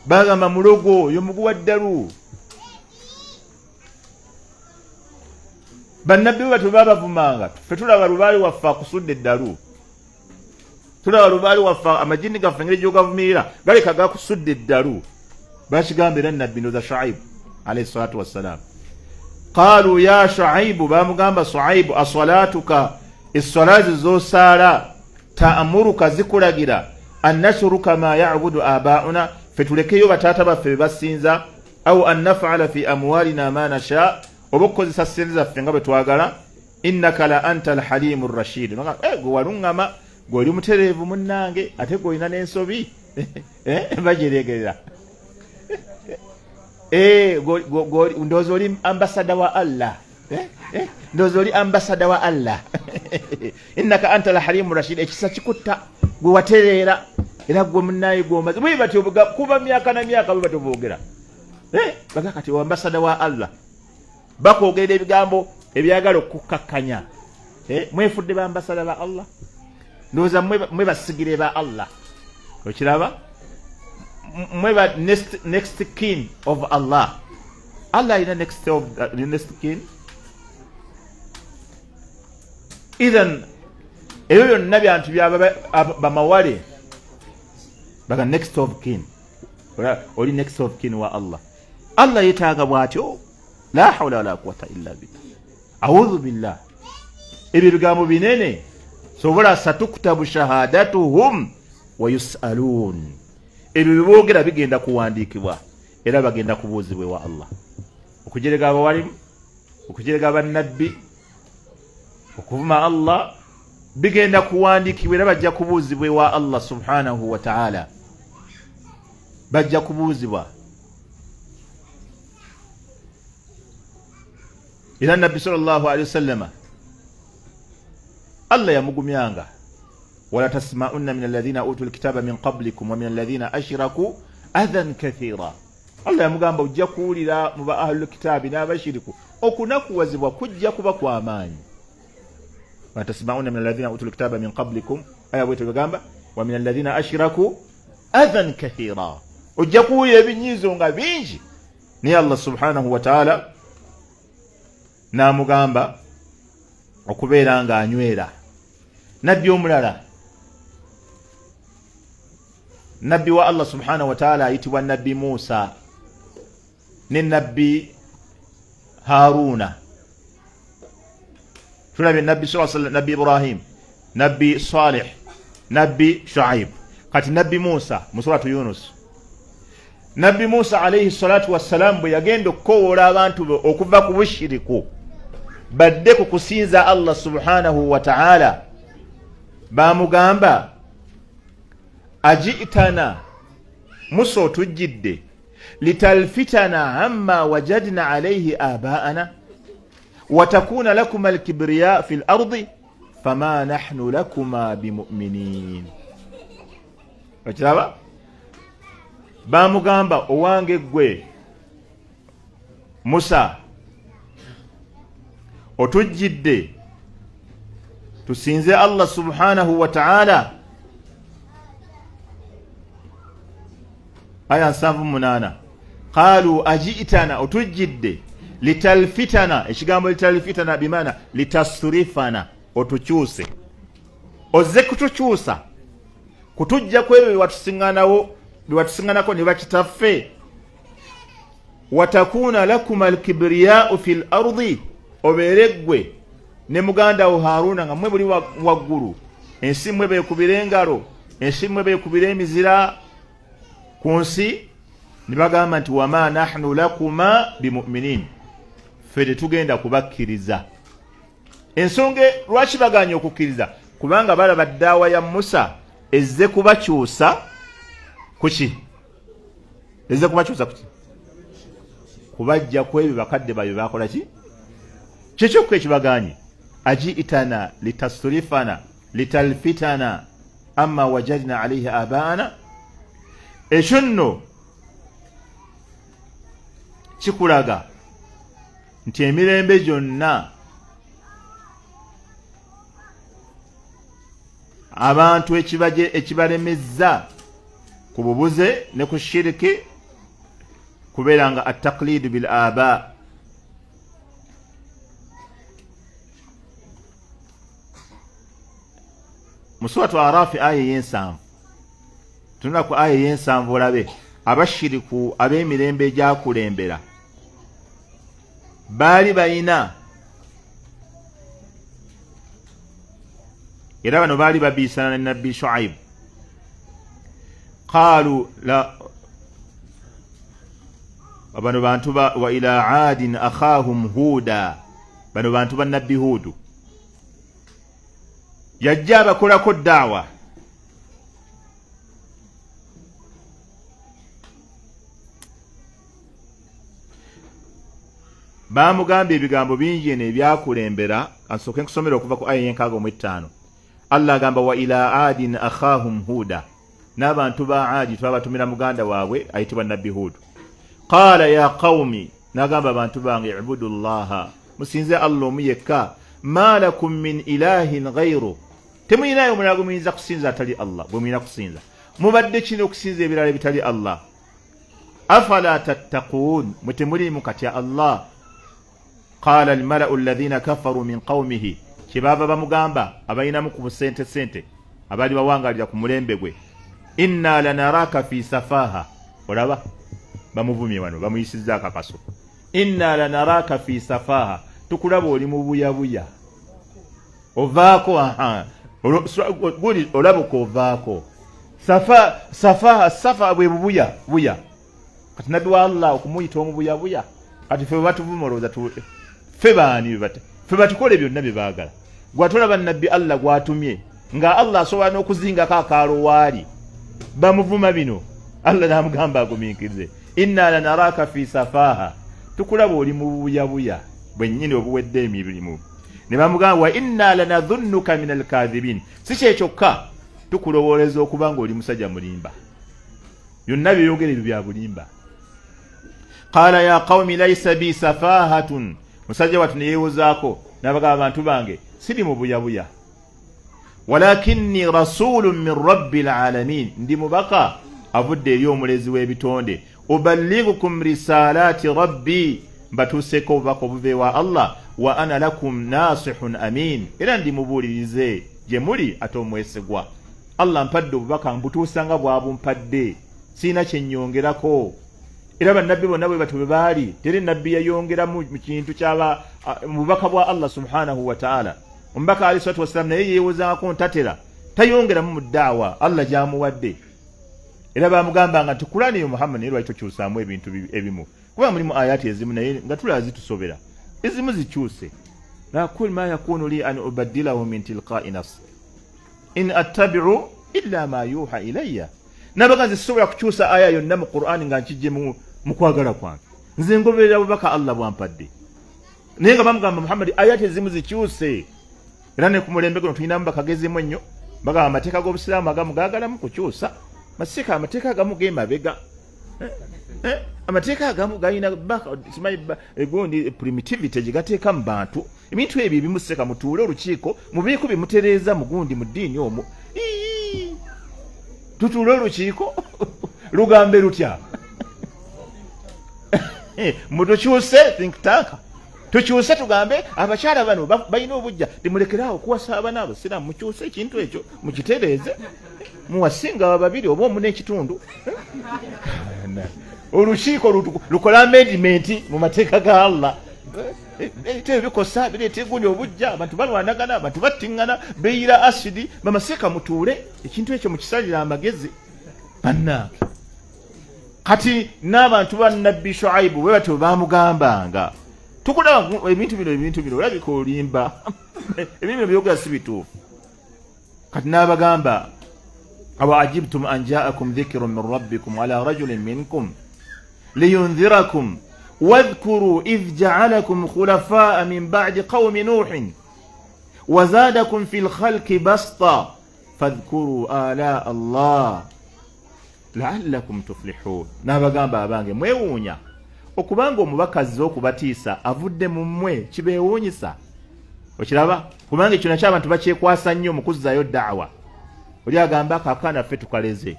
bagamba mulogo, oyo muguwa ddalu. Bannabbi bwe batyo babavumanga. Ffe tulaba lubaale waffe akusudde eddalu, tulaba lubaale waffe amajini gaffe engeri gyogavumirira galeka gakusudde eddalu. Bakigamba era nabbi ndoza Shuaibu alaihi salatu wassalam. Qaalu ya Shuaibu, bamugamba Shuaibu, asalatuka, esswala zo zosaala, taamuruka, zikulagira, an natruka ma yabudu abauna, fe tulekeyo bataata baffe be basinza, au an nafala fi amwalina ma nasha, oba okukozesa sente zaffe nga bwe twagala. Innaka la anta alhalimu rashid. Eh, gwe waluŋŋama, gwe oli mutereevu munnange, ate gwe olina n'ensobi. Eh, bagiregerera. Eh, ndowooza oli ambasada wa Allah. Ndowooza oli ambasada wa Allah. Innaka anta alhalimu rashid, ekisa kikutta, gwe watereera, era gwe munnaye gwomaze. Bwe batyo kuba myaka na myaka bwe batyo boogera. Baga kati ambasada wa Allah, bakwogerera ebigambo ebyagala okukkakkanya. Mwefudde bambasada ba Allah, ndowooza mwe basigire ba Allah. Okiraba, mwe ba next kin of Allah. Allah alina next of next kin. Ithan ebyo byonna byantu bamawale baga next of kin, oli next of kin wa Allah. Allah yetaaga bwatyo. La hawla wala quwata illa billah, audhu billah. Ebyo ebigambo binene. Sobola satuktabu shahadatuhum wa yusaluun. Ebyo byeboogera bigenda kuwandiikibwa era bagenda kubuuzibwa ewa Allah. Okujerega abawalimu, okujerega bannabbi, okuvuma Allah bigenda kuwandiikibwa era bajja kubuuzibwa ewa Allah subhanahu wa taala, bajja kubuuzibwa. Era nabbi sallallahu alaihi wasallama Allah yamugumyanga, wala tasmaunna min alladhina utu lkitaba min qablikum wa min alladhina ashraku adhan kathira. Allah yamugamba ojja kuwulira mu ba ahlul kitaabi n'abashiriku okunakuwazibwa kujja kuba kw'amaanyi. Wala tasmaunna min alladhina utu lkitaba min qablikum, aya bwetyo begamba, wa min alladhina ashraku adhan kathira, ojja kuwulira ebinyiizo nga bingi. Naye Allah subhanahu wataala n'amugamba okubeera ng'anywera. Nabbi omulala, nabbi wa Allah subhanahu wataala ayitibwa nabbi Musa ne nabbi Haruna. Tulabye nabbi sa, nabbi Ibrahim, nabbi Salih, nabbi Shuaib, kati nabbi Musa mu suratu Yunus. Nabbi Musa alaihi salatu wassalamu bwe yagenda okukowoola abantu be okuva ku bushiriku badde ku kusinza Allah subhanahu wa ta'ala, bamugamba ajitana Musa, otujjidde litalfitana amma wajadna alaihi abaana watakuna lakuma alkibriya fi lardi fama nahnu lakuma bimuminin. Okiraba, bamugamba owange ggwe Musa, otujjidde tusinze Allah subhanahu wa ta'ala. Aya 78, qalu ajitana, otujjidde litalfitana. Ekigambo litalfitana bimaana litasrifana, otukyuse, ozze kutukyusa kutujja ku ebyo byewatusiŋŋanako ne bakitaffe. Watakuuna lakuma alkibriyau fi l ardi, obeere ggwe ne muganda wo Haruna nga mmwe buli waggulu, ensi mmwe beekubira engalo, ensi mmwe beekubira emizira ku nsi. Ne bagamba nti wama nahnu lakuma bimuminin, ffe tetugenda kubakkiriza. Ensonga lwaki baganye okukkiriza, kubanga balaba ddaawa ya Musa ezze kubakyusa kuki? Ezze kubakyusa kuki? Kubajja ku ebyo bakadde baabwe bakola ki? Kyekyokka ekibaganye. Ajiitana litasurifana litalfitana amma wajadna alaihi abaana. Ekyo nno kikulaga nti emirembe gyonna abantu ekibalemezza ku bubuze ne ku shiriki kubeera nga attaklidu bil aba. Mu suratu Arafi aya ey'ensanvu, tunula ku aya ey'ensanvu olabe abashiriku ab'emirembe egyakulembera baali balina, era bano baali babiisana ne nabbi Shuaibu. Qaalu la, bano bantu ba wa ila aadin akhahum huuda, bano bantu ba nabbi Huudu yajja abakolako daawa. Baamugamba ebigambo bingi eno ebyakulembera. Ansooke nkusomera okuva ku aya y'enkaaga mu etaano. Allah agamba wa ila aadin akhahum huuda, n'abantu ba Aadi twabatumira muganda waabwe ayitibwa nabbi Huudu. Qaala ya qawumi, n'agamba abantu bange, ibudu llaha, musinze Allah omu yekka, ma lakum min ilahin ghairu, temulinayo omulala gwe muyinza kusinza atali Allah gwe mulina kusinza. Mubadde kino okusinza ebirala ebitali Allah. Afala tattaquun, mwe temuliimu katya Allah? Qaala almalau alladhina kafaru min qaumihi, kyebaava bamugamba abalinamu ku busente sente abaali bawangalira ku mulembe gwe, inna lanaraka fi safaha. Olaba bamuvumye wano, bamuyisizza akakaso. Inna lanaraka fi safaha, tukulaba oli mu buyabuya, ovaako. Aha, guli olabuka ovaako. Safa, safaha, safa bwe bubuya buya. Kati nabbi wa Allah okumuyita omubuyabuya, kati fe batuvuma olowooza ffe baani? Ffe batukole byonna bye baagala. Gwatolaba nabbi Allah gwatumye nga Allah asobola n'okuzingako akaalo waali bamuvuma bino, Allah n'amugamba agumiikirize. Inna lanaraka fi safaha, tukulaba oli mu bubuyabuya bwennyini obuwedde emirimu. Ne bamugamba wa inna lanadhunnuka min alkadhibin, si kyekyokka, tukulowooleza okuba nga oli musajja mulimba, byonna byeyogera ebyo bya bulimba. Qaala ya qaumi laisa bi safahatun, musajja wattu neyewozaako nabagamba, abantu bange, siri mu buyabuya, walakinni rasulun min rabbi lalamin, ndi mubaka avudde eri omulezi w'ebitonde, uballighukum risalati rabbi, mbatuuseeko obubaka obuva ewa Allah, wa ana lakum nasihun amin, era ndi mubuulirize gye muli ate omwesigwa. Allah mpadde obubaka, mbutuusa nga bwabumpadde, sirina kyenyongerako. Era bannabbi bonna bwe batyo bwe baali, teri nabbi yayongeramu mu kintu kyaba mu bubaka bwa Allah subhanahu wataala. Omubaka alaihi salatu wassalaamu naye yeewozaako ntatera tayongeramu mu ddaawa Allah gy'amuwadde. Era bamugambanga nti Kulaani eyo Muhammad, naye lwaki tokyusaamu ebintu ebimu, kuba mulimu ayati ezimu naye nga tulaba zitusobera, ezimu zikyuse. Kul ma yakunu li an ubaddilahu min tilqai nafsi in attabiu illa ma yuha ilayya, nabaga nze sisobola kukyusa aya yonna mu Qur'ani nga nkijje mu kwagala kwange, nze ngoberera bubaka Allah bwampadde. Naye nga bamugamba Muhammadi, ayati ezimu zikyuse. Era ne ku mulembe guno tulinamu bakagezimu ennyo, bagamba amateeka g'obusiraamu agamu gaagalamu kukyusa masika, amateeka agamu gemabega, eh, eh, amateeka agamu galina simanyi egundi primitivity gye gateeka mu bantu. Ebintu ebyo ebimu seka mutuule olukiiko mubeeko bye mutereeza mugundi mu ddiini omwo. Tutuule olukiiko lugambe lutya? Mutukyuse think tank, tukyuse tugambe abakyala bano balina obujja, temulekeraawo okuwasa abana abasiraamu, mukyuse ekintu ekyo mukitereeze, muwasinga babiri oba omu n'ekitundu. Olukiiko lukola amendment mu mateeka ga Allah. Ebintu ebyo bikosa, bireeta egundi obujja, abantu balwanagana, abantu battiŋŋana, beyira asidi. Bamaseeka mutuule ekintu ekyo mukisalira amagezi, bannange. Kati n'abantu ba nabbi Shuaibu bwe batyo bamugambanga, tukulaba ebintu bino, ebintu bino olabika olimba, ebintu bino byogera si bituufu. Kati n'abagamba, awa ajibtum an jaakum dhikirun min rabbikum ala rajulin minkum liyundhirakum wadhkuru idh jaalakum khulafaa min badi qaumi nuhin wazadakum fi lkhalqi basta fadhkuru alaa Allah laallakum tuflihun. N'abagamba, abange, mwewuunya okubanga omubaka azze okubatiisa avudde mu mmwe, kibeewuunyisa? Okiraba, kubanga ekyo nakyo abantu bakyekwasa nnyo mu kuzzaayo daawa. Oli agamba kakaana ffe tukaleze,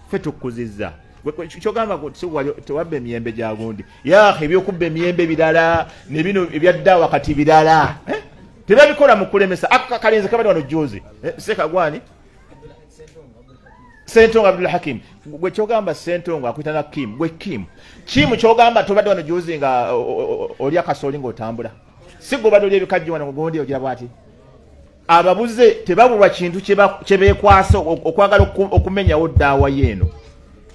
ffe tukkuzizza. Kyogamba tewabba emiyembe gya gundi yaha, ebyokubba emiyembe birala nebino ebya daawa kati birala, eh? Tebabikola mu kulemesa. Ako kalenzi kabadde wano juzi, eh, sekagwani Sentongo Abdul Hakim, gwe kyogamba Sentongo akuyita na Kim, gwe Kim Kim, kyogamba tobadde wano juzi nga oli akasooli ng'otambula, si gwe obadde oli ebikajjo wano gundi ogira bwati. Ababuze tebabulwa kintu kye beekwasa okwagala okumenyawo ddaawa yeeno.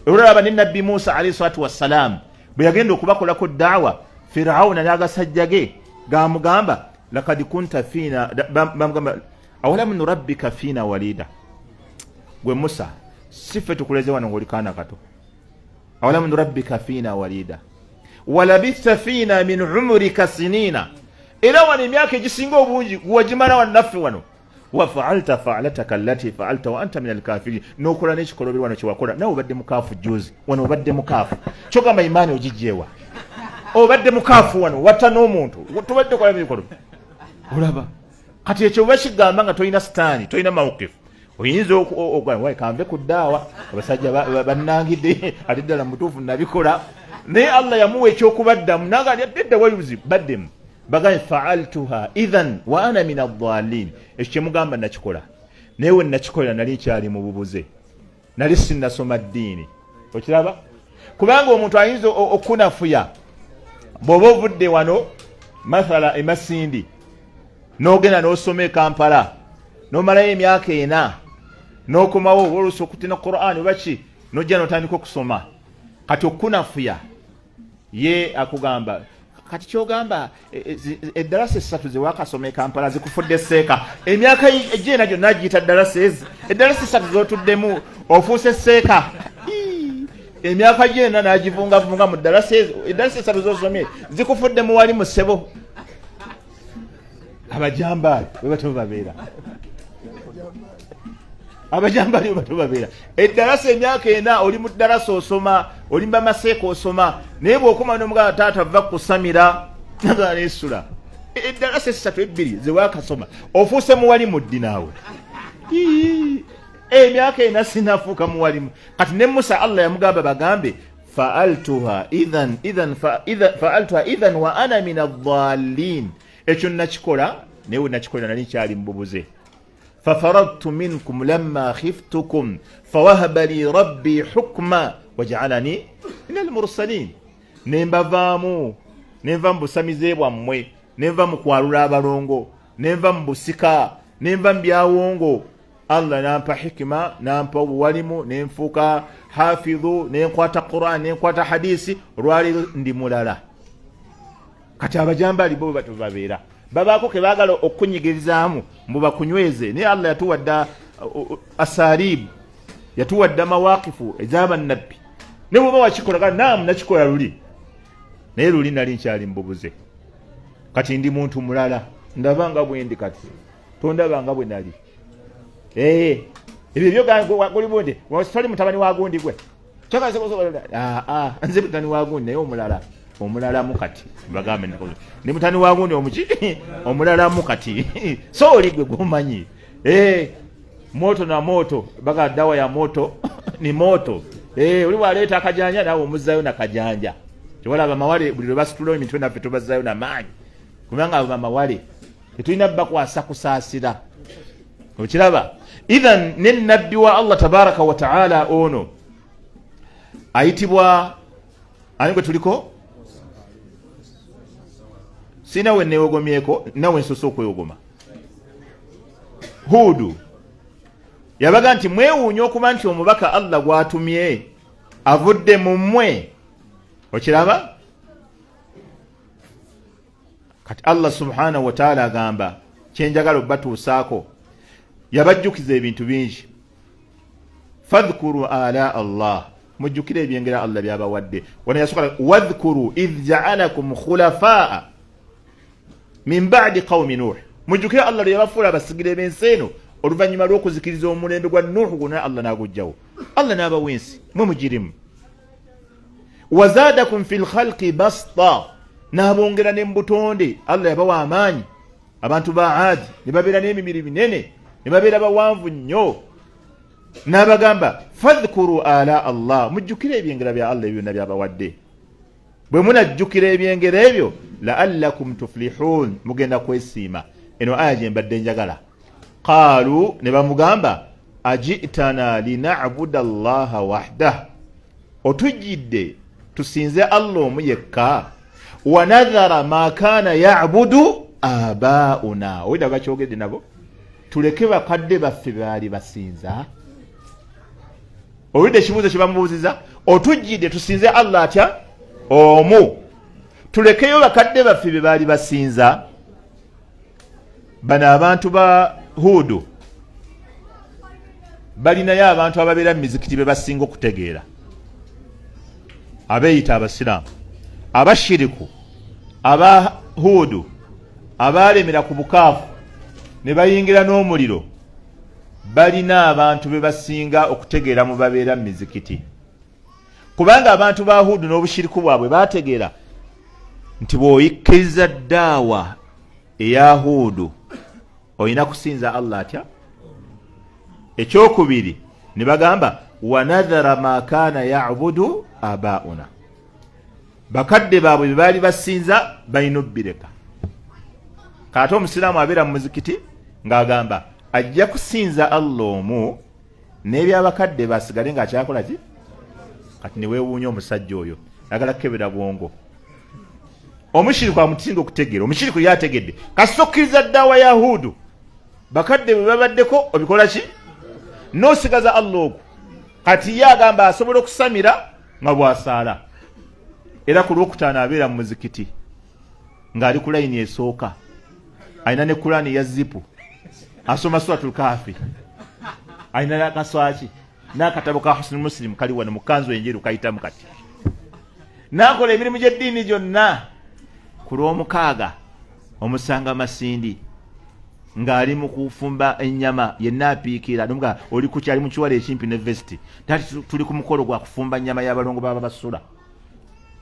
Olaba ne nabbi Musa alaihi salatu wassalaamu bwe yagenda okubakolako ddaawa, Firawuna n'agasajja ge gamugamba lakad kunta fiina, bamugamba awalamu nurabbika fiina walida, gwe Musa, si ffe tukuleze wano ng'oli kaana kato? Awalamu nurabbika fiina walida walabitha fiina min umurika sinina, era wano emyaka egisinga obungi wagimala wano naffe wano, wafaalta faalataka allati faalta wa anta min alkafirin, nokola n'ekikolobero wano kyewakola, nawe obadde mukaafu juzi wano, obadde mukaafu. Kyogamba imaani ogijjeewa? Obadde mukaafu wano, watta n'omuntu, tubadde kola bikolo. Olaba kati ekyo oba kigamba nga tolina sitaani, tolina mawukifu. Oyinza kanve ku ddaawa, abasajja bannangidde, ate ddala mutuufu nabikola. Naye Allah yamuwa ekyokubaddamu, naga edda wali buzibu, baddemu bagaye faaltuha idhan wa ana min adalin. Ekyo kyemugamba nakikola, naye we nakikolera nali nkyali mu bubuze, nali sinnasoma ddiini. Okiraba, kubanga omuntu ayinza okunafuya bw'oba ovudde wano mathala emasindi n'ogenda n'osoma e Kampala n'omalayo emyaka 4 n'okomawo, oba oluusi okutina Quran oba ki, n'ojja n'otandika okusoma. Kati okunafuya ye akugamba, kati kyogamba eddalasa 3 zewakasoma e Kampala zikufudde seeka, emyaka egyena gyonna giyita ddalasa ezi, eddalasa 3 zotuddemu ofuuse seeka, emyaka gyena n'agivungavunga mu ddalasa ezo, eddalasa 3 zosomye zikufudde muwali mu ssebo. Abajambaali bwe batyo babeera, abajambaali bwe batyo babeera. Eddalasa emyaka 4 oli mu ddalasa osoma, oli mu bamaseeka osoma, naye bw'okoma n'omugamba taata va kusamira nesula eddalasa 3 2 zewakasoma ofuuse muwali muddi naawe. Emyaka 4 sinafuuka muwalimu. Kati ne Musa Allah yamugamba bagambe faaltuha idhan idhan faaltuha idhan wa ana min adhalin. Ekyo nakikola, naye we nakikolera nali nkyali mu bubuze. Fafaradtu minkum lamma khiftukum fawahaba li rabbi hukma wajaalani min almursalin. Nembavaamu, nenva mu busamize bwammwe, nenva mu kwalula abalongo, nenva mu busika, nenva mu byawongo. Allah nampa hikima, nampa obuwalimu, nenfuuka hafidhu, nenkwata Quran, nenkwata hadisi. Olwaleero ndi mulala. Kati abajambaali bo batyo babeera, babaako ke baagala okukunyigirizaamu mbu bakunyweze. Naye Allah yatuwadde asalibu, yatuwadde amawakifu ez'abannabbi. Ne bwoba wakikola, naamu nakikola luli, naye luli nali nkyali mu bubuze. Kati ndi muntu mulala, ndaba nga bwendi kati, tondaba nga bwe nali. Ebyo byogulibundi toli mutabani wa gundi gwe, nze mutani wa gundi, naye omulala omulalamu kati bagambe ndi mutani wa gundi omuki omulalamu kati, so oli gwe gwomanyi. Moto na moto baga dawa ya moto ni moto. Oli bwaleeta akajanja naawe omuzzayo nakajanja. Tewalaba mawale buli lwe basitulawo emitwe naffe tubazzayo namaanyi, kubanga abo bamawale tetulina bakwasa kusaasira. Okiraba, idhan ne nabbi wa Allah tabaraka wa taala ono ayitibwa ani gwe tuliko? Sina we neewogomyeko, nawe nsoose okwewogoma. Huudu yabaga nti mwewuunya okuba nti omubaka Allah gw'atumye avudde mu mmwe. Okiraba, kati Allah subhanahu wa taala agamba kyenjagala obbatuusaako, yabajjukiza ebintu bingi. Fadhkuru ala Allah, mujjukire ebyengera Allah byabawadde. Wano yasooka wadhkuru idh jaalakum khulafaa min badi qaumi Nuh, mujjukire Allah lwe yabafuula abasigire b'ensi eno oluvannyuma lw'okuzikiriza omulembe gwa Nuhu gwonna, Allah n'agujjawo, Allah n'abawa ensi mwe mugirimu. Wazaadakum fi lkhalqi basta, n'abongera ne mu butonde. Allah yabawa amaanyi abantu ba Adi ne babeera n'emibiri minene, ne babeera bawanvu nnyo. N'abagamba fadhkuru ala Allah, mujjukire ebyengera bya Allah ebyo byonna byabawadde. Bwe munajjukira ebyengera ebyo laallakum tuflihun, mugenda kwesiima. Eno aya gye mbadde njagala. Qaalu, ne bamugamba ajitana linabuda allaha wahdah, otujjidde tusinze Allah omu yekka, wanadhara ma kaana yabudu abauna. Owedda bakyogedde nabo, tuleke bakadde baffe baali basinza. Owulidde ekibuuzo kye bamubuuziza, otujjidde tusinze Allah atya omu, tulekeyo bakadde baffe be baali basinza. Bano abantu ba Huudu balinayo abantu ababeera mu mizikiti be basinga okutegeera, abeeyita abasiraamu abashiriku aba Huudu abaalemera ku bukaafu ne bayingira n'omuliro. Balina abantu be basinga okutegeera mu babeera mu mizikiti, kubanga abantu ba Huudu n'obushiriku bwabwe baategeera nti bw'oyikkiriza ddaawa eya Huudu olina kusinza Allah atya. Ekyokubiri ne bagamba wanadhara ma kaana yabudu abauna, bakadde baabwe bye baali basinza balina obbireka. Kaate omusiraamu abeera mu muzikiti ng'agamba ajja kusinza Allah omu n'ebyabakadde basigale ng'akyakola ki? Kati ne weewuunya omusajja oyo ayagala kukebera bwongo. Omushiriku amusinga okutegeera, omushiriku ye ategedde. Kasita okkiriza ddawa ya Huudu, bakadde bwe babaddeko obikola ki? N'osigaza Allah ogwo. Kati ye agamba asobola okusamira nga bw'asaala, era ku Lwokutaano abeera mu muzikiti ng'ali ku layini esooka, alina ne Kulaani ya zipu, asoma Suratul Kafi, alina n'akaswaki n'akatabo ka Husni Muslim kali wano mu kanzu enjeru kayitamu kati, n'akola emirimu gy'eddiini gyonna. Ku Lwomukaaga omusanga Masindi ng'ali mu kufumba ennyama, yenna apiikira nomuga oli ku kyali mu kiwala ekimpi ne vesiti, tati tuli ku mukolo gwa kufumba nnyama y'abalongo baba basula.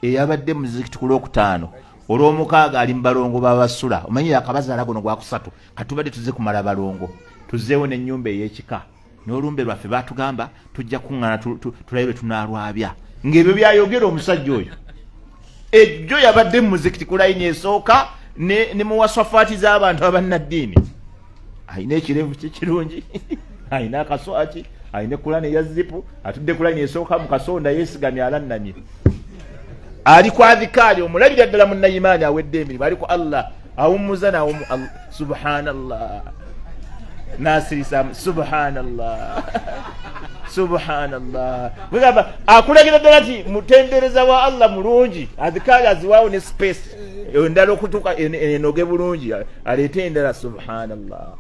Eyabadde muzikiti ku Lwokutaano, Olwomukaaga ali mu balongo babasula. Omanyi yakabazaala guno gwakusatu, katubadde tuze kumala balongo, tuzeewo n'ennyumba ey'ekika n'olumbe lwaffe batugamba tujja kuŋŋaana tulabe lwe tunaalwabya. Ng'ebyo byayogera omusajja oyo ejjo yabadde mu muzikiti ku layini esooka ne muwasafaati z'abantu abannaddiini, alina ekirevu kye kirungi, alina akaswaki, alina ekulani eya zipu, atudde ku layini esooka mu kasonda, yeesigamye, alannamye, ali ku adhikaali, omulabira ddala munnayimaani awedde emirimu, ali ku Allah, awummuza nawumu subhanallah, nasirisamu subhanallah, subhanallah. Bwegamba akulagira ddala nti mutendereza wa Allah mulungi, adhikaali aziwaawo ne space endala okutuuka enoge bulungi, aleete endala subhanallah.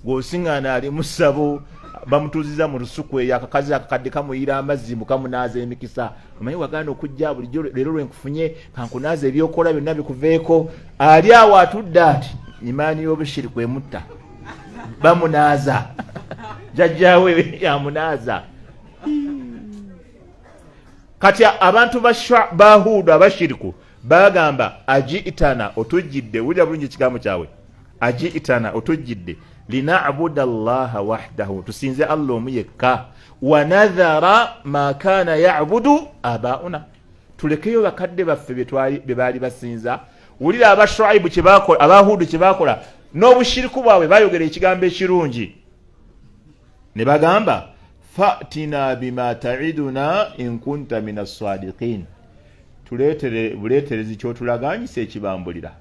Gw'osiŋŋaana ali mu ssabo, bamutuuziza mu lusuku eyo, akakazi akakadde kamuyira amazzi mbu kamunaaza emikisa. Omanyi wagaana okujja bulijjo, leero lwenkufunye kankunaaza ebyokola byonna bikuveeko. Ali awo atudde ati imaani y'obushiriku emutta, bamunaaza, jjajjaawe yamunaaza. Kati abantu ba Huudu abashiriku bagamba ajiitana, otujjidde, wulira bulungi ekigambo kyabwe, ajiitana, otujjidde, linabuda llaha wahdahu, tusinze Allah omu yekka, wanadhara ma kaana yabudu abauna, tulekeyo bakadde baffe bye baali basinza. Wulira aba Shuaibu kyebakola, aba Huudu kyebakola n'obushiriku bwabwe, bayogera ekigambo ekirungi ne bagamba fatina bima taiduna in kunta min assadiqin, tuleetere buleeterezi kyotulaganyisa ekibambulira,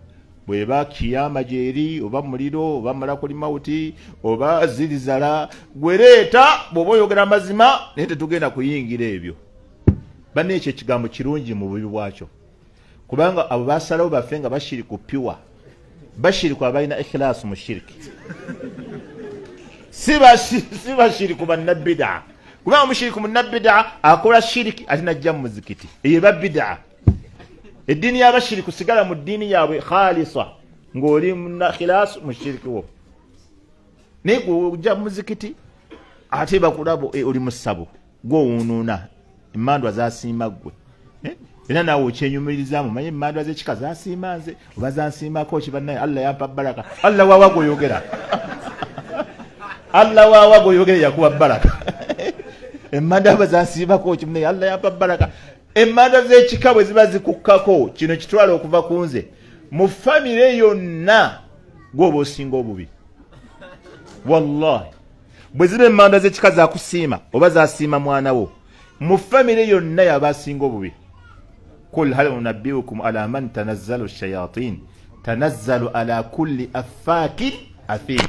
bweba kiyama gyeri oba muliro oba malakuli mawuti oba zirizala, gwereeta bw'oba oyogera amazima, naye tetugenda kuyingira ebyo. Banne, ekyo ekigambo kirungi mu bubi bwakyo, kubanga abo basalawo baffe nga bashiriku piwa, bashiriku abalina ikhlaasu mu shiriki, si bashiriku bannabidaa, kubanga omushiriku munnabidaa akola shiriki ate najja mu muzikiti, eyo eba bidaa. Eddiini y'abashiriku sigala mu ddiini yaabwe khalisa ng'oli munakhilasu mu shiriki wo, naye gwe ojja mu muzikiti ate bakulaba oli mu ssabo, gwowunuuna emandwa zasiima ggwe, era naawe okyenyumirizamu, manye emandwa z'ekika zasiima nze oba zansiimako ki, bannaye Allah yampa baraka. Allah wawa gweoyogera, Allah wawa gweoyogera yakuwa baraka. Emandwa aba zansiimako ki, munnaye Allah yampa baraka. Emandwa z'ekika bwe ziba zikukkako kino kitwala okuva ku nze, mu famire yonna gwoba osinga obubi. Wallahi bwe ziba emandwa z'ekika zakusiima oba zasiima mwana wo, mu famire yonna yaba asinga obubi. Kul hal unabbiukum ala man tanazzalu shayatin tanazzalu ala kulli affakin athim.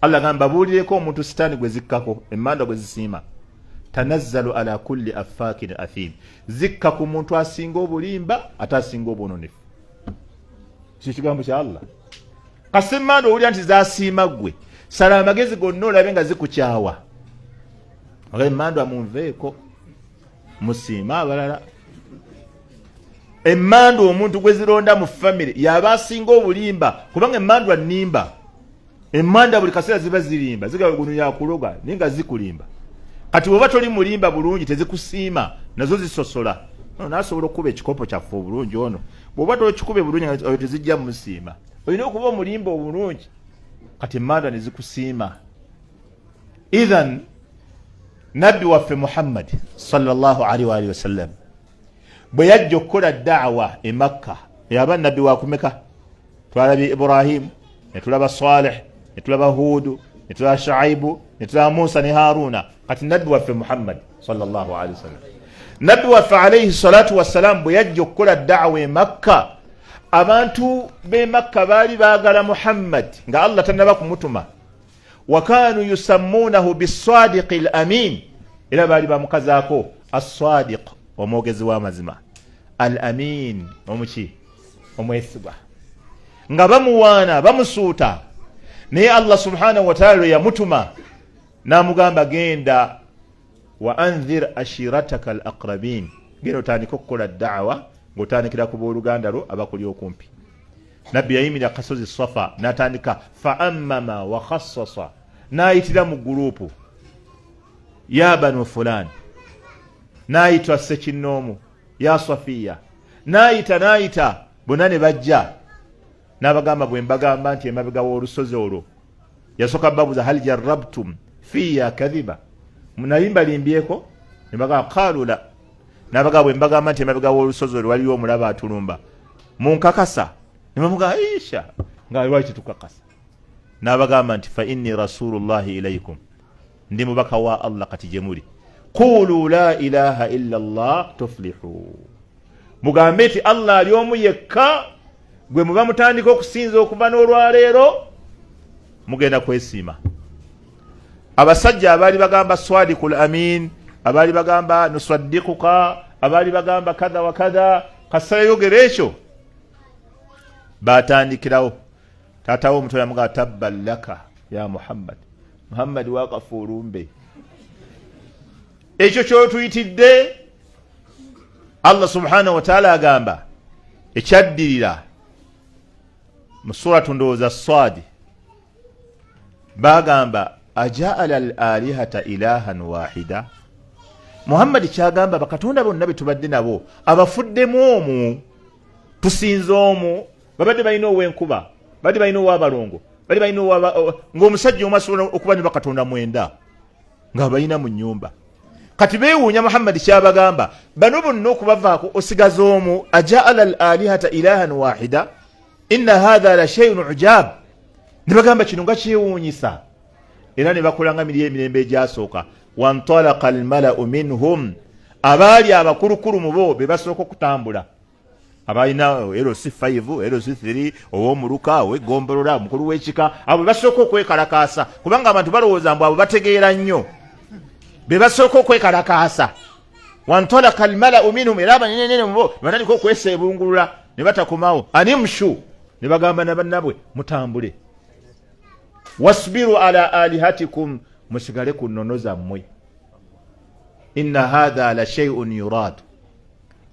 Allah gamba babuulireko omuntu sitaani gwe zikkako emandwa gwe zisiima, tanazzalu ala kulli affakin athim, zikka ku muntu asinga obulimba ate asinga obwononefu. Kyo kigambo kya Allah. Kasita emandwa owulira nti zasiima ggwe, sala amagezi gonna olabe nga zikukyawa, emandwa munveeko musiime abalala. Emandwa omuntu gwe zironda mu famire yaba asinga obulimba, kubanga emandwa nnimba. Emanda buli kaseera ziba zirimba, zigaba guno yakuloga naye nga zikulimba. Kati bw'oba toli mulimba bulungi tezikusiima, nazo zisosola. Ono nasobola okukuba ekikopo kyaffe obulungi, ono bw'oba tokikube bulungi oyo tezijja musiima. Olina okuba omulimba obulungi, kati emanda ne zikusiima. Ithan nabbi waffe Muhammad sallallahu alaihi wa alihi wasallam bwe yajja okukola daawa e Makka, yaba nabbi wakumeka? Twalabye Ibrahimu, netulaba Saleh, netulaba Huudu, netulaba Shuaibu, netulaba Musa ne Haruna. Kati nabbi waffe Muhammad sallallahu alaihi wasallam, nabbi waffe alaihi salatu wassalam bwe yajja okukola daawa e Makka, abantu b'e Makka baali baagala Muhammad nga Allah tannaba kumutuma. Wakanu yusammunahu bisadiqi l amin, era baali bamukazaako assadiq, omwogezi w'amazima, al amin, omuki omwesigwa, nga bamuwaana bamusuuta. Naye Allah subhanahu wataala lwe yamutuma n'amugamba, genda wa andhir ashirataka al aqrabin, genda otandike okukola daawa ng'otandikira ku booluganda lwo abakuli okumpi. Nabbi yayimirira kasozi Safa n'atandika fa ammama wa khassasa, n'ayitira mu gurupu, ya banu fulani, n'ayitwa ssekinnoomu, ya Safiya, n'ayita n'ayita bonna ne bajja, n'abagamba, bwe mbagamba nti emabega w'olusozi olwo. Yasooka babuuza, hal jarabtum fiya kadhiba, nali mbalimbyeko? Ne bagamba, qalu la. N'abagamba, bwe mbagamba nti emabega w'olusozi olwo waliyo omulaba atulumba, munkakasa? Ne bamugamba, isha, nga lwaki tetukakasa? N'abagamba nti fa inni rasulullahi ilaikum, ndi mubaka wa Allah kati gye muli, qulu la ilaha illa llah tuflihu, mugambe nti Allah ali omu yekka gwe muba mutandika okusinza okuva n'olwaleero, mugenda kwesiima. Abasajja abaali bagamba swadikul amin, abaali bagamba nuswadikuka, abaali bagamba kadha wa kadha, kasayogera ekyo batandikirawo. Taatawo omuto yamugamba, tabban laka ya Muhammad, Muhammad wakafa olumbe, ekyo kyotuyitidde. Allah subhanahu wataala agamba ekyaddirira mu suratu ndowooza Swadi, bagamba, ajaala al alihata ilahan wahida, Muhammadi kyagamba bakatonda bonna betubadde nabo abafuddemu omu, tusinze omu. Babadde balina ow'enkuba, badde balina ow'abalongo, badde balina ng'omusajja omu asobola okuba ne bakatonda 9 nga balina mu nnyumba. Kati beewuunya Muhammadi kyabagamba, bano bonna okubavaako osigaza omu. Ajaala al alihata ilahan wahida, inna hatha la shayun ujab. Ne bagamba kino nga kyewuunyisa, era ne bakolanga miri emirembe egyasooka. Wantalaka almalau minhum, abaali abakulukulu mu bo be basooka okutambula, abalina LC5, LC3, ow'omuluka, ow'eggombolola, omukulu w'ekika, abo be basooka okwekalakaasa, kubanga abantu balowooza mbu abo bategeera nnyo, be basooka okwekalakaasa. Wantalaka almalau minhum, era abanenenene mubo batandika okweseebungulula ne batakomawo. Animshu, ne bagamba na bannabwe, mutambule, wasbiru ala alihatikum, musigale ku nnono zammwe, inna hatha la shay'un yurad,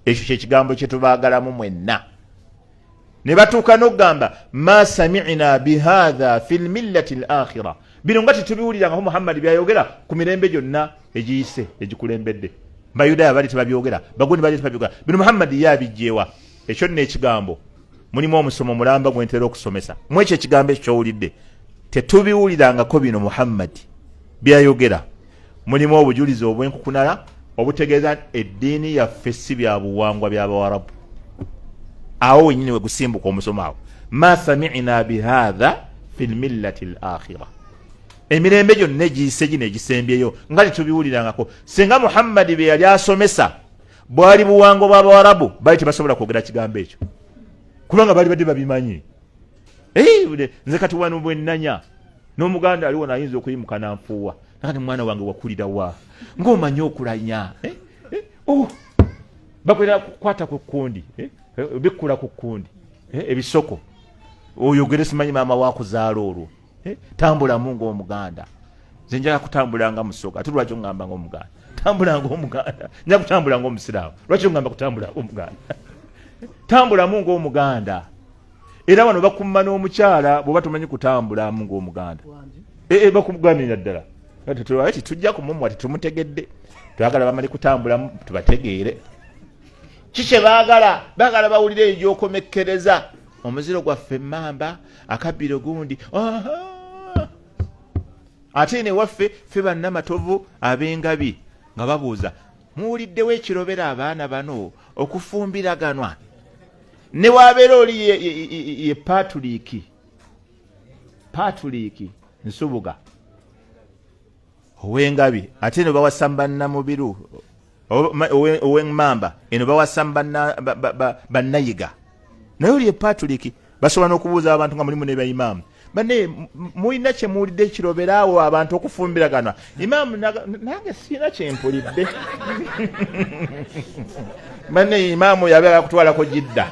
ekyo kyekigambo kyetubaagalamu mwenna. Ne batuuka n'okugamba, ma samina bihatha fi lmillati l akhira, bino nga tetubiwulirangako Muhammadi byayogera ku mirembe gyonna egiyise egikulembedde. Bayudaaya bali tebabyogera, bagundi bali tebabyogera, bino Muhammadi ye abijjeewa? Ekyo nno ekigambo mulimu omusomo mulamba gwentera okusomesa. Mu ekyo ekigambo ekyo kyowulidde, tetubiwulirangako bino Muhammadi byayogera, mulimu obujulizi obwenkukunala obutegeeza nti eddiini yaffe si bya buwangwa by'Abawarabu. Awo wenyini wegusimbuka omusomo awo, ma samina bihatha fi lmillati l akhira, emirembe gyonna egiyise gino egisembyeyo nga tetubiwulirangako. Singa Muhammadi bye yali asomesa bwali buwangwa bw'Abawarabu, bali tebasobola kwogera kigambo ekyo, kubanga bali badde babimanyi. Nze kati wano bwenanya n'Omuganda aliwo nayinza okuyimuka nanfuuwa, nakati mwana wange wakulira wa ng'omanyi okulanya? Oh, bakwera kukwata ku kkundi, bikkula ku kkundi, ebisoko oyogere, simanyi maama wakuzaala olwo. Tambulamu ng'Omuganda. Nze njagala kutambula nga Musoga, ate lwaki oŋŋamba ng'Omuganda? Tambula ng'Omuganda. Nja kutambula ng'Omusiraamu, lwaki oŋŋamba kutambula ng'Omuganda? Tambulamu ng'Omuganda. Era wano bakumma n'omukyala bw'oba tomanyi kutambulamu ng'Omuganda, bakuganira ddala tujja kumumwa, tetumutegedde, twagala bamale kutambulamu tubategeere. Kikye baagala, baagala bawulire eyo gyokomekkereza omuziro gwaffe, emmamba, akabbiro, gundi. Ate eno ewaffe ffe bannamatovu ab'engabi nga babuuza, muwuliddewo ekirobera abaana bano okufumbiraganwa? Ne wabeera oli ye Paatuliiki, Paatuliiki Nsubuga ow'engabi, ate eno bawasa bannamubiru ow'emmamba, eno bawasa bannayiga, naye oli ye Paatuliiki. Basobola n'okubuuza abantu nga mulimu ne baimaamu, bane mulina kye muwulidde ekirobera awo abantu okufumbiraganwa? Imaamu nange sirina kyempulidde. Bane imaamu yabeera kutwalako Jidda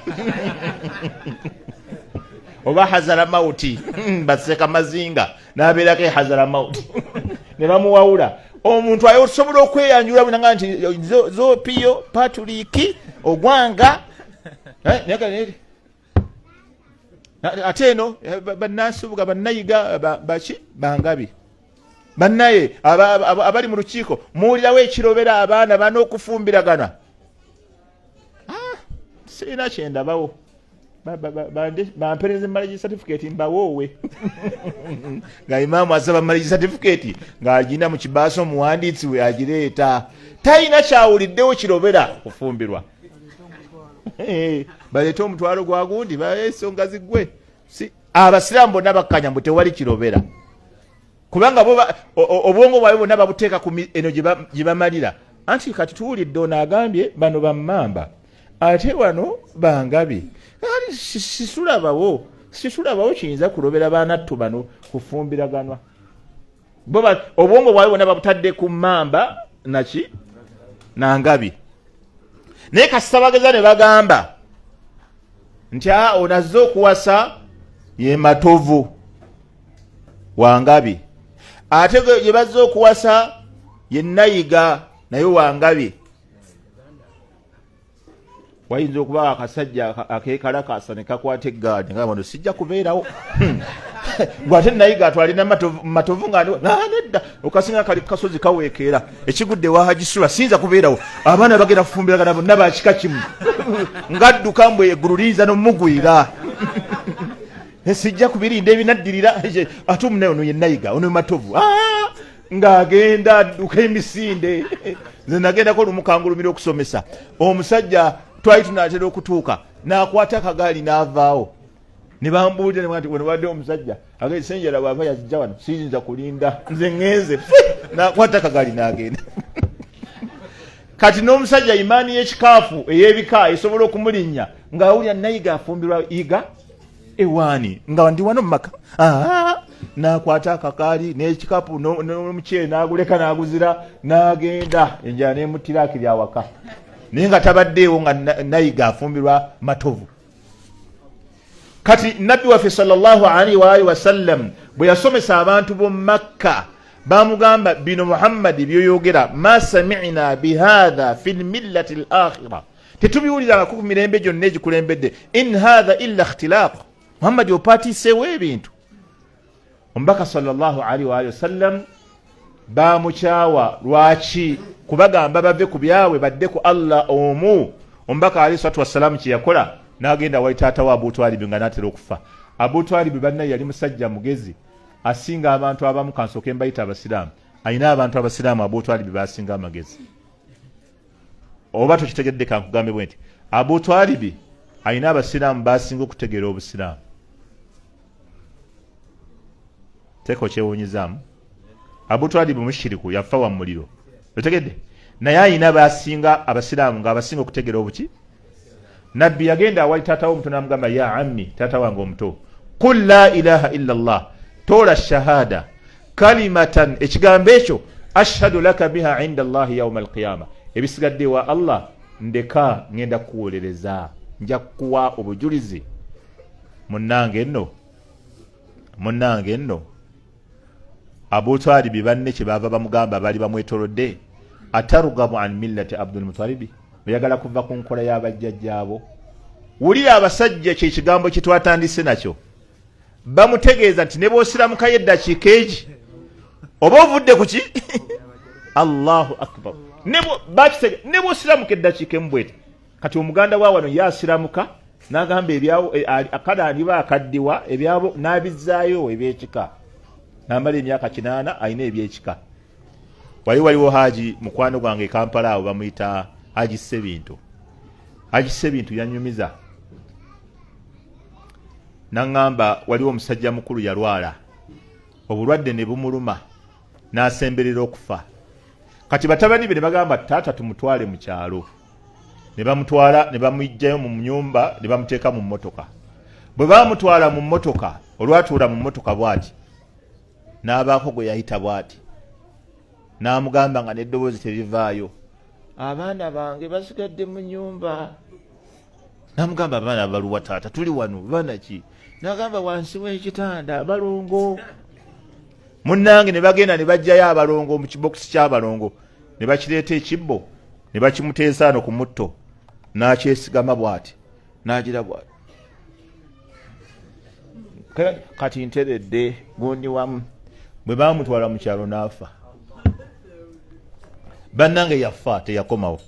oba Hazara Mauti, baseka mazinga n'abeerako e Hazara Mauti ne bamuwawula. Omuntu ayo osobola okweyanjula bwinanga nti Zopiyo Patuliki ogwanga eh, ate eno eh, bannansubuga, bannayiga, baki, bangabi. Bannaye abali mu lukiiko, muwulirawo ekirobera abaana bana okufumbiragana? Ah, sirina kyendabawo. Bampereze marriage certificate mbawoowe. Nga imaamu asaba marriage certificate ng'agina mu kibaasa, omuwandiisi we agireeta, talina kyawuliddewo kirobera kufumbirwa. Eh, baleete omutwalo gwa gundi, ensonga ziggwe. Si abasiraamu bonna bakkanya mbu tewali kirobera, kubanga bo obwongo bwabwe bwonna babuteeka ku eno gye bamalira. Anti kati tuwulidde ono agambye bano bammamba, ate wano bangabi. Kati sisulabawo kiyinza kulobera baanattu bano kufumbiraganwa. Bo obwongo bwabwe bwonna babutadde ku mmamba naki nangabi. Naye kasita bageza ne bagamba nti a ono azze okuwasa ye Matovu wangabi, ate gye bazze okuwasa ye Nayiga naye wangabi, wayinza okuba akasajja akekalakasa ne kakwata eggaali nga wano sijja kubeerawo. Gwe ate Nayiga atwalina Matovu nga nedda, okasinga kali kasozi kaweekeera ekigudde wahagisula, siyinza kubeerawo, abaana bagenda kufumbiragana bonna bakika kimu. Ngadduka mbwe eggulu liyinza nomugwira, sijja kubirinda ebinaddirira. Ate omunaye ono ye Nayiga, ono Matovu. Ah! Ng'agenda adduka emisinde. Nze nagendako lumu kangulumira okusomesa omusajja, twali tunatera okutuuka n'akwata akagaali n'avaawo, ne bambuulira nti wano wadde omusajja agesenjera bwava yazijja wano, siyinza kulinda, nze ŋŋenze. N'akwata akagaali n'agenda. Kati n'omusajja imaani y'ekikaafu ey'ebika esobola okumulinnya ng'awulira Nayiga afumbirwa Iga ewaani, nga ndi wano mumaka, n'akwata akakaali n'ekikapu n'omuceere n'aguleka n'aguzira n'agenda, enjala n'emuttira akiri awaka, naye nga tabaddeewo nga Nayiga afumbirwa Matovu. Kati nabbi waffe sallallahu alaihi wa alihi wasallam bwe yasomesa abantu b'omu Makka, bamugamba, bino Muhammadi byoyogera, ma samina bihatha fi lmillati l akhira, tetubiwulirangako ku mirembe gyonna egikulembedde, in hatha illa ikhtilaq, Muhammadi opaatiiseewo ebintu. Omubaka sallallahu alaihi wa alihi wasallam bamukyawa. Lwaki? Kubagamba bave ku byabwe badde ku Allah omu. Omubaka alaihi salatu wassalamu kyeyakola, n'agenda wali taata wa Abutwalibi nga natera okufa. Abutwalibi banna yali musajja mugezi asinga abantu abamu, kansooke mbayita abasiraamu. Alina abantu abasiraamu Abutwalibi basinga amagezi. Oba tokitegedde, kankugambe bwe nti Abutwalibi alina abasiraamu basinga okutegeera obusiraamu. Teeka okyewuunyizaamu, Abutwalibi mushiriku, yafa wa muliro, otegedde? Naye alina basinga abasiraamu ng'abasinga okutegeera obuki. Nabbi yagenda awali taata we omuto n'amugamba, ya ammi, taata wange omuto, qul la ilaha illa llah, toola shahada, kalimatan, ekigambo ekyo, ashhadu laka biha inda llahi yauma alqiyama, ebisigadde wa Allah ndeka, ngenda kukuwolereza, nja kukuwa obujulizi. Munnange nno, munnange nno, Abutwalibi banne kyebaava bamugamba, baali bamwetolodde, atarugabu an millati Abdulmutalibi, oyagala kuva ku nkola y'abajjajjaabo? Wulira abasajja, kyekigambo kye twatandise nakyo. Bamutegeeza nti ne bw'osiramukayo eddakiika egi oba ovudde ku ki? Allahu akbar! Ne bw'osiramuka eddakiika emu bweti. Kati omuganda wa wano ye asiramuka n'agamba ebyawo, eh, kale aliba akaddiwa ebyabo n'abizzaayo ebyekika. Namala emyaka 80 alina ebyekika. Wali waliwo haji mukwano gwange e Kampala awo bamuyita Haji Sebintu. Haji Sebintu yanyumiza naŋŋamba waliwo omusajja mukulu yalwala obulwadde ne bumuluma n'asemberera okufa. Kati batabani be ne bagamba taata tumutwale mu kyalo, ne bamutwala ne bamuggyayo mu nyumba ne bamuteeka mu mmotoka. Bwe baamutwala mu mmotoka, olwatuula mu mmotoka bw'ati n'abaako gwe yayita bw'ati n'amugamba nga n'eddoboozi terivaayo, abaana bange basigadde mu nyumba. Namugamba abaana baluwa taata, tuli wano baana ki? Nagamba wansi w'ekitanda abalongo. Munnange ne bagenda ne baggyayo abalongo mu kibokisi ky'abalongo ne bakireeta ekibbo ne bakimuteesa ano ku mutto n'akyesigama bw'ati n'agira bw'ati kati nteredde gundi wamu. Bwe baamutwala mu kyalo n'afa. Bannange yafa teyakomawo.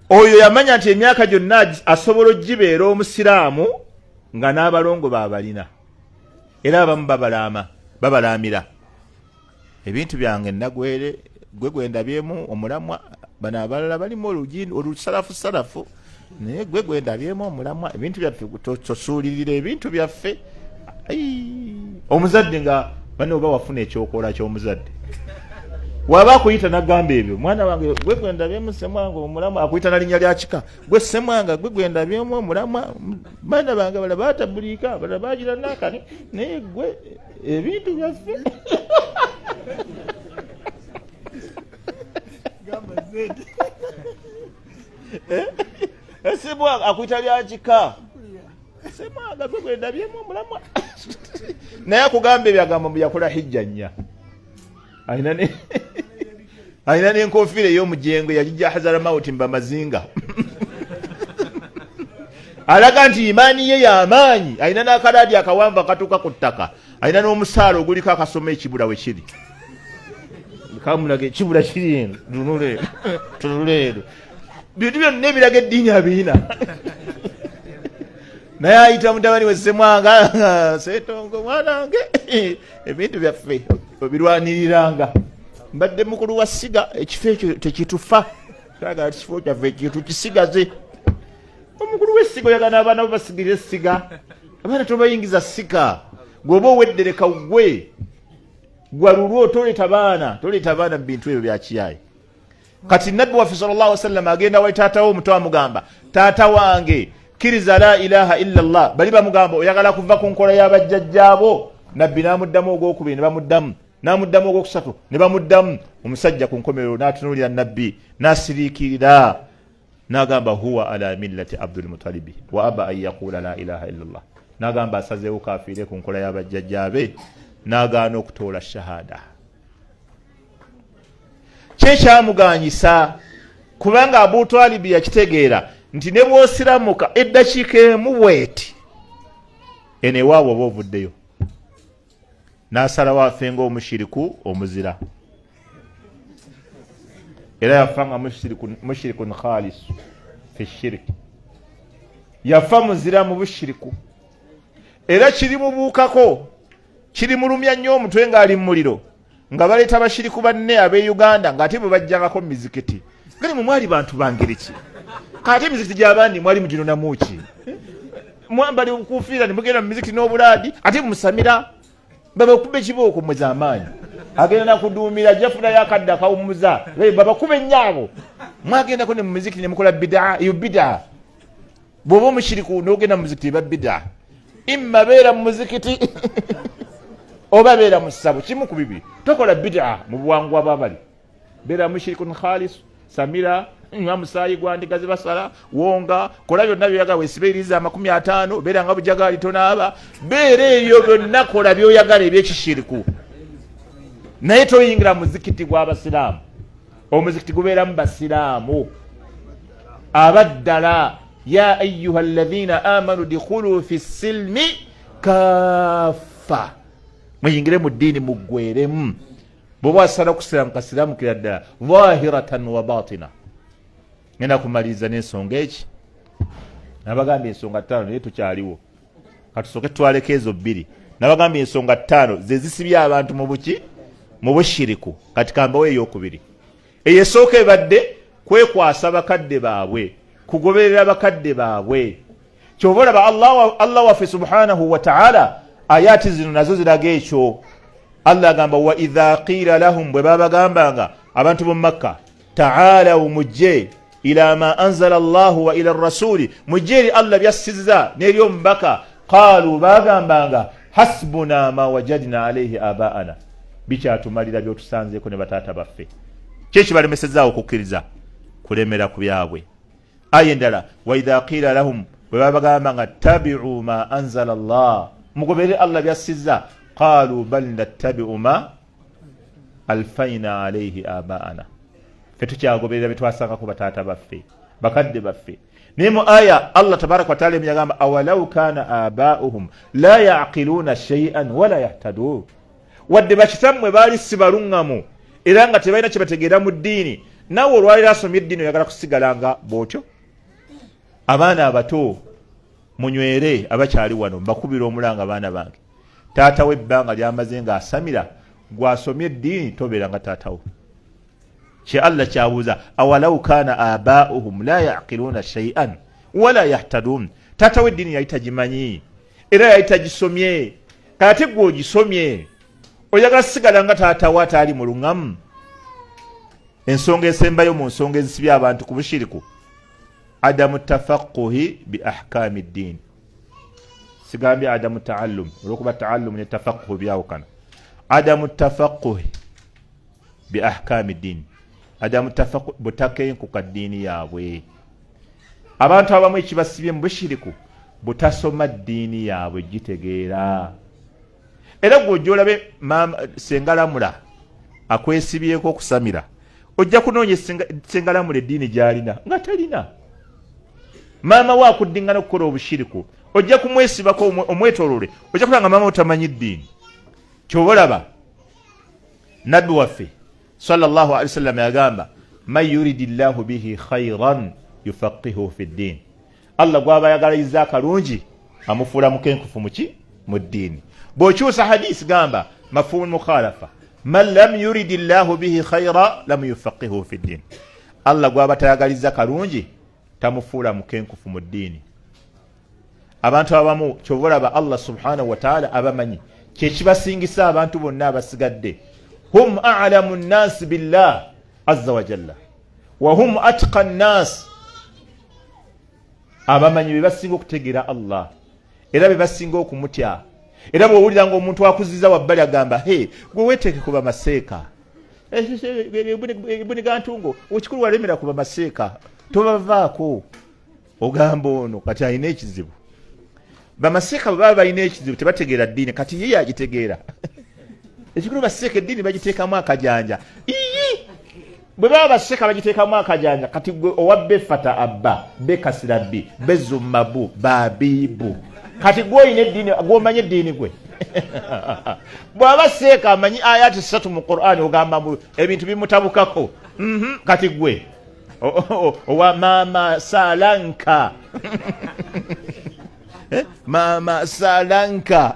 Oyo yamanya nti emyaka gyonna asobola ogibeera omusiraamu nga n'abalongo babalina, era abamu babalaamira ebintu byange nagwere gwe gwendabyemu omulamwa, bano abalala balimu olusalafu naye gwe gwendabyemu omulamwa, ebintu byaffe tosuulirira ebintu byaffe. Omuzadde nga bane oba wafuna ekyokola ky'omuzadde waba akuyita nagamba ebyo, mwana wange gwe gwendabyemu Ssemwanga omulamwa, akuyita na linnya lya kika, gwe Ssemwanga gwe gwendabyemu omulamwa, baana bange bala batabuliika bala bagira nakani, naye gwe ebintu byaffe. Ssemwanga akuyita lya kika, Ssemwanga gwe gwendabyemu omulamwa, naye akugamba ebyo agamba mbu yakola hijja nnya, alina n'enkofiira ey'omujengo yagijja Hazaramauti mba mazinga, alaga nti imaani ye y'amaanyi, alina n'akalaadi akawanvu akatuuka ku ttaka, alina n'omusaala oguliko akasoma ekibula we kiri, kamulaga ekibula kiri eno, tunula eno, tunula eno, bintu byonna ebiraga eddiini abirina. Naye ayita mutabani we Ssemwanga, Setongo mwanange ebintu byaffe obirwaniriranga, mbadde mukulu wa ssiga, ekifo ekyo tekitufa, twagala kifo kyaffe ekintu kisigaze. Omukulu w'essiga oyagala n'abaana bo basigire essiga, abaana tobayingiza ssika, gweoba oweddereka gwe gwalulwo, toleeta baana, toleeta baana mu bintu ebyo bya kiyayi. Kati nabbi waffe sallallahu alaihi wasallam agenda wali taata we omuto amugamba, taata wange kkiriza la ilaha illa Allah. Bali bamugamba oyagala kuva ku nkola y'abajjajjaabo? Nabbi n'amuddamu ogwokubiri ne bamuddamu, n'amuddamu ogwokusatu ne bamuddamu. Omusajja ku nkomerero n'atunuulira nabbi n'asiriikirira n'agamba huwa ala millati Abdul Mutalibi wa aba an yaqula la ilaha illa Allah, n'agamba asazeewo kafiire ku nkola y'abajjajjaabe, n'agaana okutoola shahada. Kyekyamuganyisa kubanga Abu Talibi yakitegeera nti ne bw'osiramuka eddakiika emu bweti eno ewaabwe oba ovuddeyo, n'asalawo afe ng'omushiriku omuzira, era yafa nga mushirikun khalisu fi shiriki, yafa muzira mu bushiriku, era kirimubuukako kirimulumya nnyo omutwe ng'ali mu muliro, nga baleeta bashiriku banne ab'e Uganda ng'ate bwe bajjangako mu mizikiti gani mwe mwali bantu bangeri ki? Kati emizikiti gy'abandi mwali muginonamu ki? Mwambali okufiira ne mugenda mu mizikiti n'obulaadi ate musamira babakuba ekibooko mwe z'amaanyi, agenda nakuduumira ajja funayo akadde akawummuza babakuba ennyo abo. Mwagendako ne mu mizikiti ne mukola bidaa, eyo bidaa. Bw'oba omushiriku n'ogenda mu muzikiti eba bidaa, imma beera mu muzikiti oba beera mu ssabo, kimu ku bibiri. Tokola bidaa mu buwangwa bw'abali, beera mushirikun khalisu, samira, nywa musaayi gwa ndiga zibasala, wonga, kola byonna byoyagala, wesibe eriza 50, beera nga bujagaali tonaaba, beera ebyo byonna, kola byoyagala ebyekishiriku, naye toyingira muzikiti gw'abasiraamu. Omuzikiti gubeeramu basiraamu abaddala. Ya ayuha alladhina amanu dikhulu fi silmi kaffa, muyingire mu ddiini muggweremu. Bw'oba wasala kusiramuka siramukira ddala zahiratan wa batina. Ngenda kumaliriza n'ensonga eki nabagambye ensonga 5, naye tukyaliwo. Katusooke tutwaleko ezo bbiri. Nabagambye ensonga ttaano ze zisibye abantu mu buki, mu bushiriku. Kati kambawo eyokubiri. Eyo esooka ebadde kwekwasa bakadde baabwe, kugoberera bakadde baabwe. Kyova olaba Allah waffe subhanahu wataala ayati zino nazo ziraga ekyo. Allah agamba wa idha qiila lahum, bwe babagambanga abantu b'omu Makka, taalawu, mujje, ila ma anzala Llahu wa ila rasuli, mujje eri Allah byassizza n'eri omubaka. Qaalu, bagambanga, hasbuna ma wajadna alaihi abaana, bikyatumalira byotusanzeeko ne bataata baffe. Ki ekibalemesezaawo okukkiriza? Kulemera ku byabwe. Aya endala, waidha qiila lahum, bwe babagamba nga tabiu ma anzala llah, mugoberere Allah byassizza, qaalu bal nattabiu ma alfaina alaihi abaana, fe tukyagoberera byetwasangako bataata baffe, bakadde baffe. Naye mu aya Allah tabaraka wataala emu yagamba awalau kana abauhum la yaqiluuna shaian wala yahtadun, wadde bakitammwe baali si baluŋŋamu era nga tebalina kye bategeera mu ddiini, naawe olwaliro asomye eddiini oyagala kusigala nga bw'otyo. Abaana abato munywere, abakyali wano mbakubira omulanga, baana bange, taata we ebbanga lyamaze ng'asamira, gwasomye eddiini tobeera nga taatawo. Kye Allah kyabuuza, awalau kana abauhum la yaqiluuna shaian wala yahtadun, taata we eddiini yali tagimanyi era yali tagisomye, kati gwe ogisomye oyagala sigala nga taata we ataali muluŋŋamu. Ensonga esembayo mu nsonga ezisibye abantu ku bushiriku, adamu tafaquhi bi ahkami ddiini. Sigambye adamu taallum, olwokuba taallum ne tafaquhu byawukana. Adamu tafaquhi bi ahkami ddiini, adamu tafaquhi, butakenkuka ddiini yaabwe. Abantu abamu ekibasibye mu bushiriku butasoma ddiini yaabwe gitegeera. Era gwe ojja olabe maama sengalamula akwesibyeko okusamira, ojja kunoonya sengalamula eddiini gy'alina nga talina. Maama we akuddingana okukola obushiriku, ojja kumwesibako omwetolole, ojja kulaba nga maama otamanyi ddiini. Kyoba olaba nabbi waffe sallallahu alaihi wasallam yagamba man yuridi llahu bihi khairan yufaqihuhu fi ddiini, Allah gwaba ayagalayiza akalungi amufuula mukenkufu muki mu ddiini. Bw'okyusa hadisi gamba mafhumu mukhalafa, man lam yuridi llahu bihi khaira lam yufaqihuhu fi ddiini, Allah gwaba tayagaliza kalungi tamufuula mukenkufu mu ddiini. Abantu abamu kyova olaba Allah subhanahu wataala abamanyi kyekibasingisa abantu bonna abasigadde, hum alamu nnasi billah azza wajalla wahum atqa nnas, abamanyi be basinga okutegeera Allah era be basinga okumutya. Era bw'owulira nga omuntu akuziza wabbali agamba he gwe weeteeke ku bamaseeka bunigantungo ekikulu walemera ku bamaseeka tobavaako, ogamba ono kati alina ekizibu. Bamaseeka bwe baba balina ekizibu tebategeera ddiini, kati ye yagitegeera. Ekikulu baseeka eddiini bagiteekamu akajanja, iyi bwe baba baseeka bagiteekamu akajanja. Kati gwe owa befata abba bekasirabbi bezumabu babiibu, kati gwe olina eddiini, gwomanya eddiini gwe bw'aba seeka amanyi ayati ssatu mu Qur'ani, ogamba mbu ebintu bimutabukako. Kati gwe owa maama salanka, maama salanka,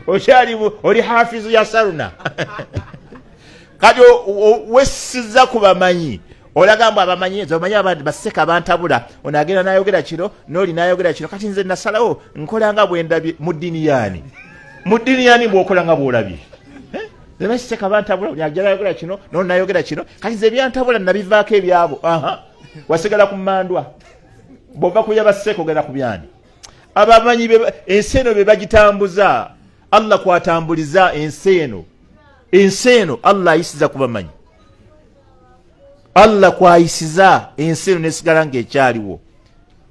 okyali oli hafizu ya saruna. Kati wessiza ku bamanyi, olaga mbu abamanyi omanyi abandi baseka bantabula, ono agenda nayogera kino noli nayogera kino, kati nze nasalawo nkola nga bwendabye. Mu ddiini yaani? Mu ddiini yaani bwokola nga bwolabye? Baseka bantabula, ono agenda nayogera kino noli nayogera kino, kati nze ebyantabula nabivaako ebyabo. Aha, wasigala ku mandwa. Bwova kuya baseka ogenda ku byani? Abamanyi ensi eno be bagitambuza, Allah kwatambuliza ensi eno. Ensi eno Allah ayisiza ku bamanyi, Allah kwayisiza ensi eno nesigala ng'ekyaliwo.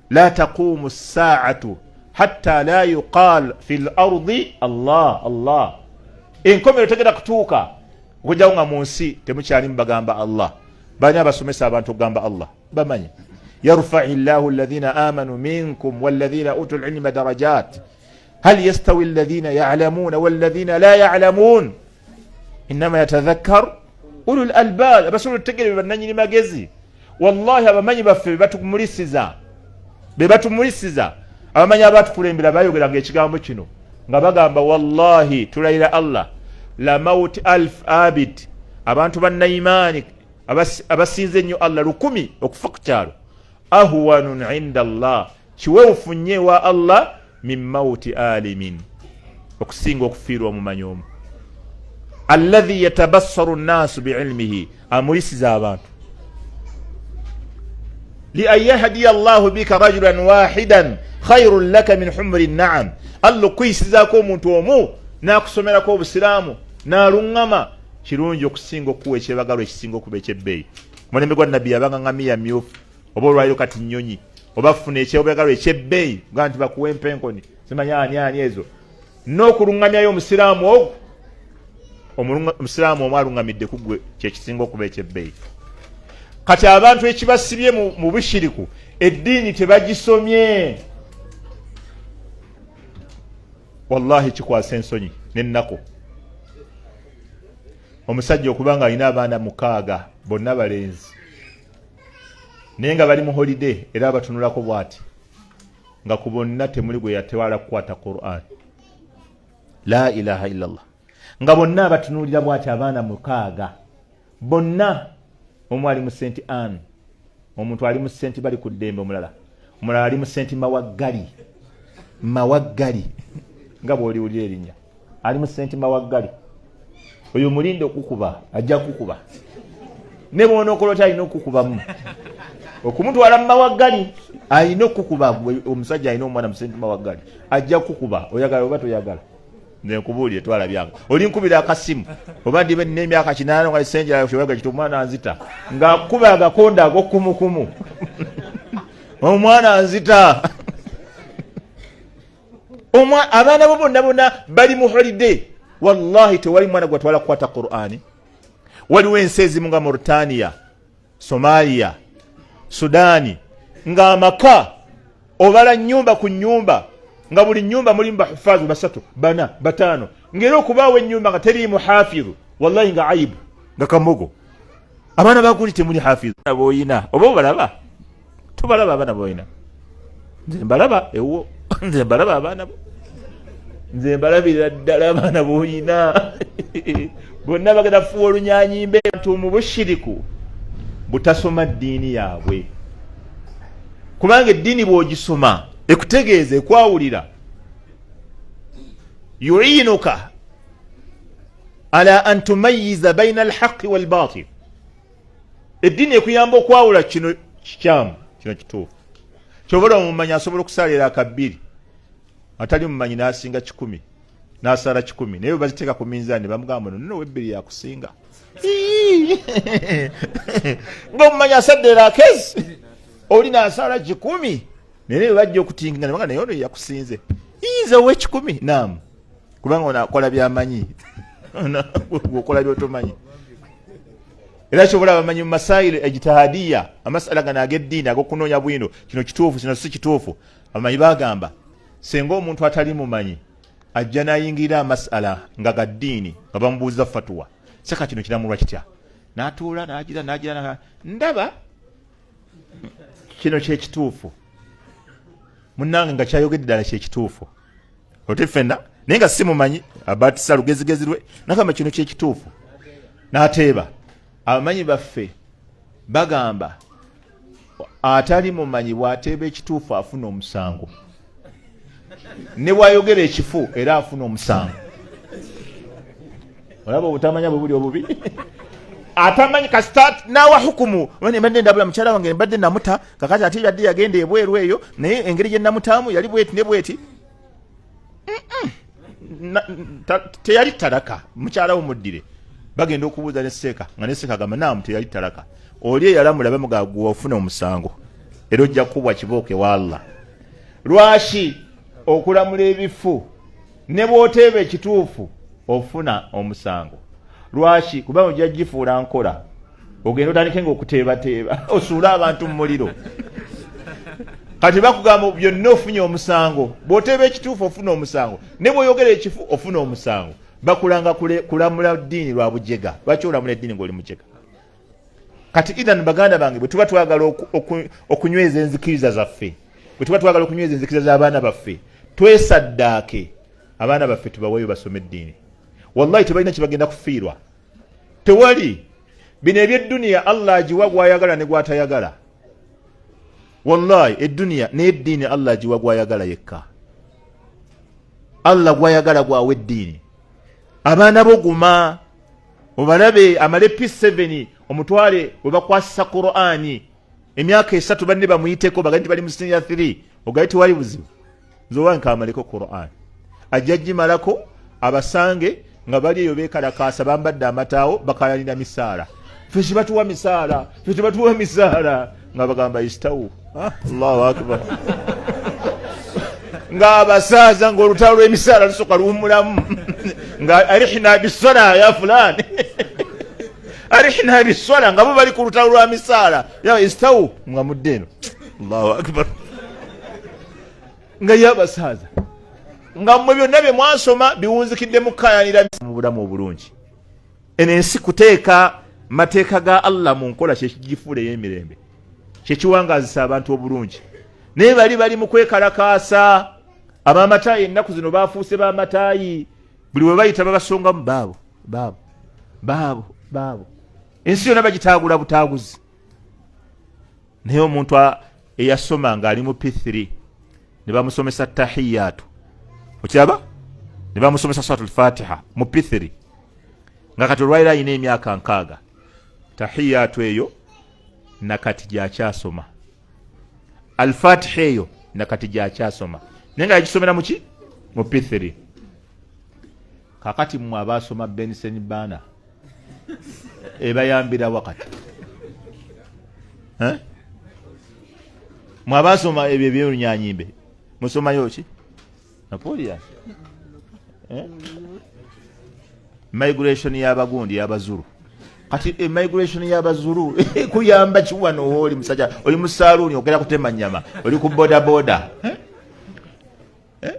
La taqumu ssaatu hatta la yuqal fi l ardi Allah Allah, enkomero tegenda kutuuka okujjawo nga mu nsi temukyalimu bagamba Allah. Bani abasomesa abantu okugamba Allah? Bamanyi. Yarfai llahu alladhina amanu minkum walladhina utu lilma darajat hal yastawi alladhina yalamuna walladhina la yalamun innama yatadhakkar ulul albab, abasobola otutegeera be bannanyini magezi. Wallahi abamanyi baffe bebatumulisiza, bebatumulisiza. Abamanyi abatukulembera bayogeranga ekigambo kino nga bagamba, wallahi tulayira Allah, la mauti alf abid, abantu bannaimaani abasinze ennyo Allah 1000 okufa ku kyalo, ahwanun inda Allah, kiwewufu nnyo ewa Allah, min mauti alimin, okusinga okufiirwa omumanyi omu, alladhi yatabassaru nnaasu biilmihi, amulisiza abantu. Li an yahdiya Allahu bika rajulan wahidan khairun laka min humuri naam, Allah okuyisizaako omuntu omu n'akusomerako obusiraamu n'aluŋŋama kirungi okusinga okuwa ekyebagalo ekisinga okuba ekyebbeeyi. Omulembe gwa Nabbi yabanga ngamiya myufu, oba olwaliro kati nnyonyi, oba funa ekyebagalo ekyebbeeyi ga nti bakuwa empenkoni simanyi ani ani ezo, n'okuluŋŋamyayo omusiraamu ogwo, omusiraamu omu aluŋŋamidde ku ggwe kyekisinga okuba ekyebbeeyi. Kati abantu ekibasibye mu bushiriku, eddiini tebagisomye. Wallahi kikwasa ensonyi n'ennaku omusajja okuba nga alina abaana 6 bonna balenzi, naye nga bali mu holiday, era abatunulako bw'ati nga ku bonna temuli gwe yatewala kukwata Quran. La ilaha illallah, nga bonna abatunuulira bw'ati abaana 6 bonna, omu ali mu Senti Ann, omuntu ali mu Senti bali ku ddembe, omulala ali mu Senti Mawaggali, Mawaggali nga bw'oliwulira erinnya, ali mu Senti Mawaggali. Oyo mulinde okukuba, ajja kukuba ne bw'onookola oti, alina okukubamu okumutwala mu Mawaggali, alina okukuba. Omusajja alina omwana mu Senti Mawaggali ajja kukuba, oyagala oba toyagala. Nze nkubuulire, twala byange, oli nkubira akasimu oba ndibe nina emyaka 80 nga senjera kiti omwana nzita, ng'akuba agakonda ag'okumukumu, omwana nzita. Abaana bo bonna bonna bali mu holiday, wallahi tewali mwana gwatwala kukwata Qur'ani. Waliwo ensi ezimu nga Mauritania, Somalia, Sudaani, ng'amaka obala nyumba ku nyumba, nga buli nyumba mulimu bahufaazi 3, 4, 5, ng'era okubaawo ennyumba nga teriimu hafidhu, wallahi nga aibu, nga kamogo. Abaana bagundi temuli hafidhu boyina, oba obalaba, tubalaba abaana boyina. Nze mbalaba ewo, nze mbalaba abaana bo, nze mbalabirira ddala abaana boyina bonna bagenda fuwa olunyanyimbe. Ntu mu bushiriku butasoma ddiini yaabwe, kubanga eddiini bw'ogisoma ekutegeeza, ekwawulira, yuinuka ala an tumayiza baina alhaqi walbatil. Eddiini ekuyamba okwawula kino kikyamu, kino kituufu. Kyobola omumanyi asobola okusalira akabbiri, atali mumanyi n'asinga 100, n'asala 100, naye bwe baziteeka ku minzaani bamugamba no webbiri yakusinga, ng'omumanyi asadde era akezi, oli n'asala 100, naye bwe bajja okutinga ne naye ono yakusinze, yinza ow'ekikumi naamu, kubanga ono akola byamanyi, okola byotomanyi. Era kyobola abamanyi mu masaili ejtihadiya, amasala gano ag'eddiini ag'okunoonya bwino kino kituufu, kino si kituufu, abamanyi bagamba senga omuntu atali mumanyi ajja n'ayingirira amasala nga ga ddiini, nga bamubuuza fatuwa, seka kino kiramulwa kitya, n'atuula n'agira n'agira, ndaba kino kyekituufu, munnange nga kyayogedde ddala kyekituufu, oti ffenna, naye nga si mumanyi, abatisa lugezigezi lwe nagamba kino kyekituufu n'ateeba. Abamanyi baffe bagamba atali mumanyi bw'ateeba ekituufu afuna omusango, ne bw'ayogera ekifu era afuna omusango. Olaba obutamanya bwe buli obubi. Atamanyi kasita nawa hukumu, mbadde ndabula mukyala wange, mbadde namuta, kakati ate yadde yagenda ebweru eyo, naye engeri gye namutaamu yali bweti ne bweti, teyali talaka, mukyala wo muddire. Bagenda okubuuza ne seeka, nga ne seeka agamba naamu teyali talaka. Oli eyalamula bamugaguwa, ofuna omusango era ojja kukubwa kibooko ewa Allah. Lwaki okulamula ebifu ne bw'oteeba ekituufu ofuna omusango? Lwaki? Kubanga ojja gifuula nkola, ogenda otandike nga okuteebateeba osuule abantu mu muliro. Kati bakugamba byonna ofunye omusango, bw'oteeba ekituufu ofuna omusango, ne bw'oyogera ekifu ofuna omusango. Bakulanga kulamula ddiini lwa bujega. Lwaki olamula eddiini ng'oli mujega? Kati idhan, baganda bange, bwe tuba twagala okunyweza enzikiriza zaffe. Bwe tuba twagala okunyweza enzikiriza z'abaana baffe, twesaddaake abaana baffe tubaweeyo basome eddiini. Wallahi tebalina kye bagenda kufiirwa, tewali. Bino ebyedduniya Allah agiwa gwayagala ne gwatayagala. Wallahi edduniya naye eddiini Allah agiwa gwayagala yekka. Allah gwayagala gwawa eddiini. Abaana bo guma obalabe amale P7 omutwale webakwasisa Qur'ani emyaka 3, banne bamuyiteko bagende nti bali mu senior 3, ogaye tewali buzibu, nze owange kamaleko Qur'an. Ajja gimalako abasange nga bali eyo bekalakaasa, bambadde amataawo, bakalanira misaala. Fe tebatuwa misaala, fe tebatuwa misaala, nga bagamba istawu. Ah, Allahu akbar. Ng'abasaaza ng'olutalo lw'emisaala lusooka luwummulamu, nga arihna bisala ya fulani, arihna bisala, nga bo bali ku lutalo lwa misaala, ya istawu, nga mudde eno. Allahu akbar. Nga ye abasaaza nga mmwe byonna bye mwasoma biwunzikidde mukayanira mu bulamu obulungi. Eno ensi kuteeka mateeka ga Allah mu nkola kyekigifuula ey'emirembe, kyekiwangaazisa abantu obulungi. Naye bali bali mu kwekalakaasa. Abamataayi ennaku zino bafuuse bamataayi, buli we bayita babasongamu baabo baabo baabo baabo, ensi yonna bagitaagula butaaguzi. Naye omuntu eyasoma ng'ali mu P3 ne bamusomesa tahiyaatu, okiraba, ne bamusomesa suratul Fatiha mu P3, nga kati olwaliro alina emyaka 60, tahiyaatu eyo nakati gyakyasoma, alfatiha eyo nakati gyakyasoma, naye nga yagisomera muki? Mu P3. Kakati mmwe abaasoma Benson Baana ebayambira wakati, eh? Mwe abaasoma ebyo ebyerunyanyimbe musomayo ki? Napoleon, eh? Migration y'abagundi y'abazulu. Kati emigration y'abazulu kuyamba ki wano? Oli musajja oli mu saaluuni ogenda kutema nyama, oli ku boda boda, eh? Eh?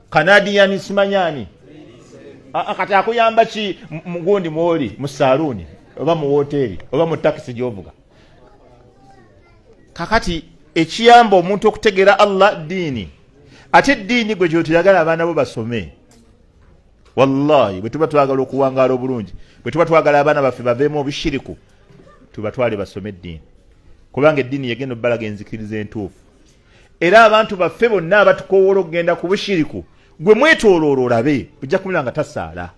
Canadian simanyani kati akuyamba ki mugundi mwoli mu saaluuni oba mu woteeri oba mu takisi gyovuga? Kakati ekiyamba omuntu okutegeera Allah ddiini, ate eddiini gwe gyotoyagala abaana bo basome. Wallahi bwe tuba twagala okuwangaala obulungi, bwe tuba twagala abaana baffe baveemu obushiriku, tubatwale basome eddiini, kubanga eddiini yegenda obbalaga enzikiriza entuufu. Era abantu baffe bonna abatukowoola okugenda ku bushiriku, gwe mwetooloolo olabe, ojja kumula nga tasaala,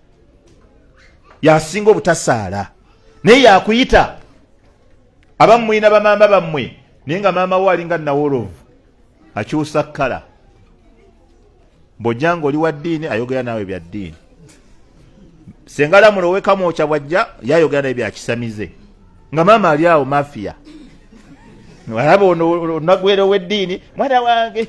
yasinga obutasaala, naye yakuyita. Abamu mulina bamaama bammwe, naye nga maama wo alinga nawolovu, akyusa kkala. Bw'ojja nga oli wa ddiini, ayogera naawe bya ddiini. Senga Lamula owekamwokya bwajja, yayogera naye byakisamize, nga maama ali awo mafiya. Alaba ono nagwera ow'eddiini, mwana wange,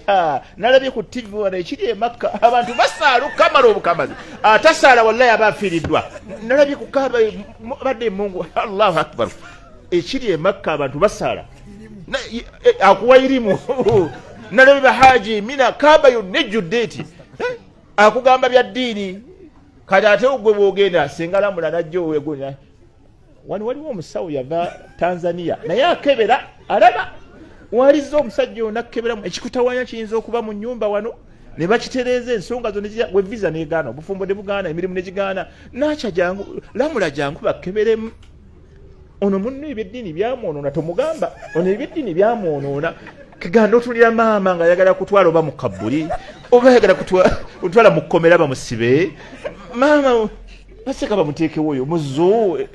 nalabye ku TV wano ekiri emakka, abantu basaala okukamala obukamazi, atasaala wallahi aba afiiriddwa. Nalabye ku Kaaba badde emungu, Allahu akbar, ekiri emakka abantu basaala, akuwa irimu. Nalabye bahaji mina, Kaaba yonna ejjudde eti, akugamba bya ddiini. Kati ate gwe bwogenda, senga Lamula najja owegona wano, waliwo omusawo yava Tanzania, naye akebera alaba walizza omusajja ono akeberamu ekikutawanya kiyinza okuba mu nyumba wano, ne bakitereeza ensonga zo we visa negaana, obufumbo ne bugaana, emirimu negigaana. Nakya jangu Lamula, jangu bakeberemu ono munno ebyeddiini byamwonoona. Tomugamba ono ebyeddiini byamwonoona, keganda otulira maama nga ayagala kutwala oba mu kabbuli oba ayagala kutwala mu kkomera bamusibe. Maama baseka bamuteekewo oyo muzu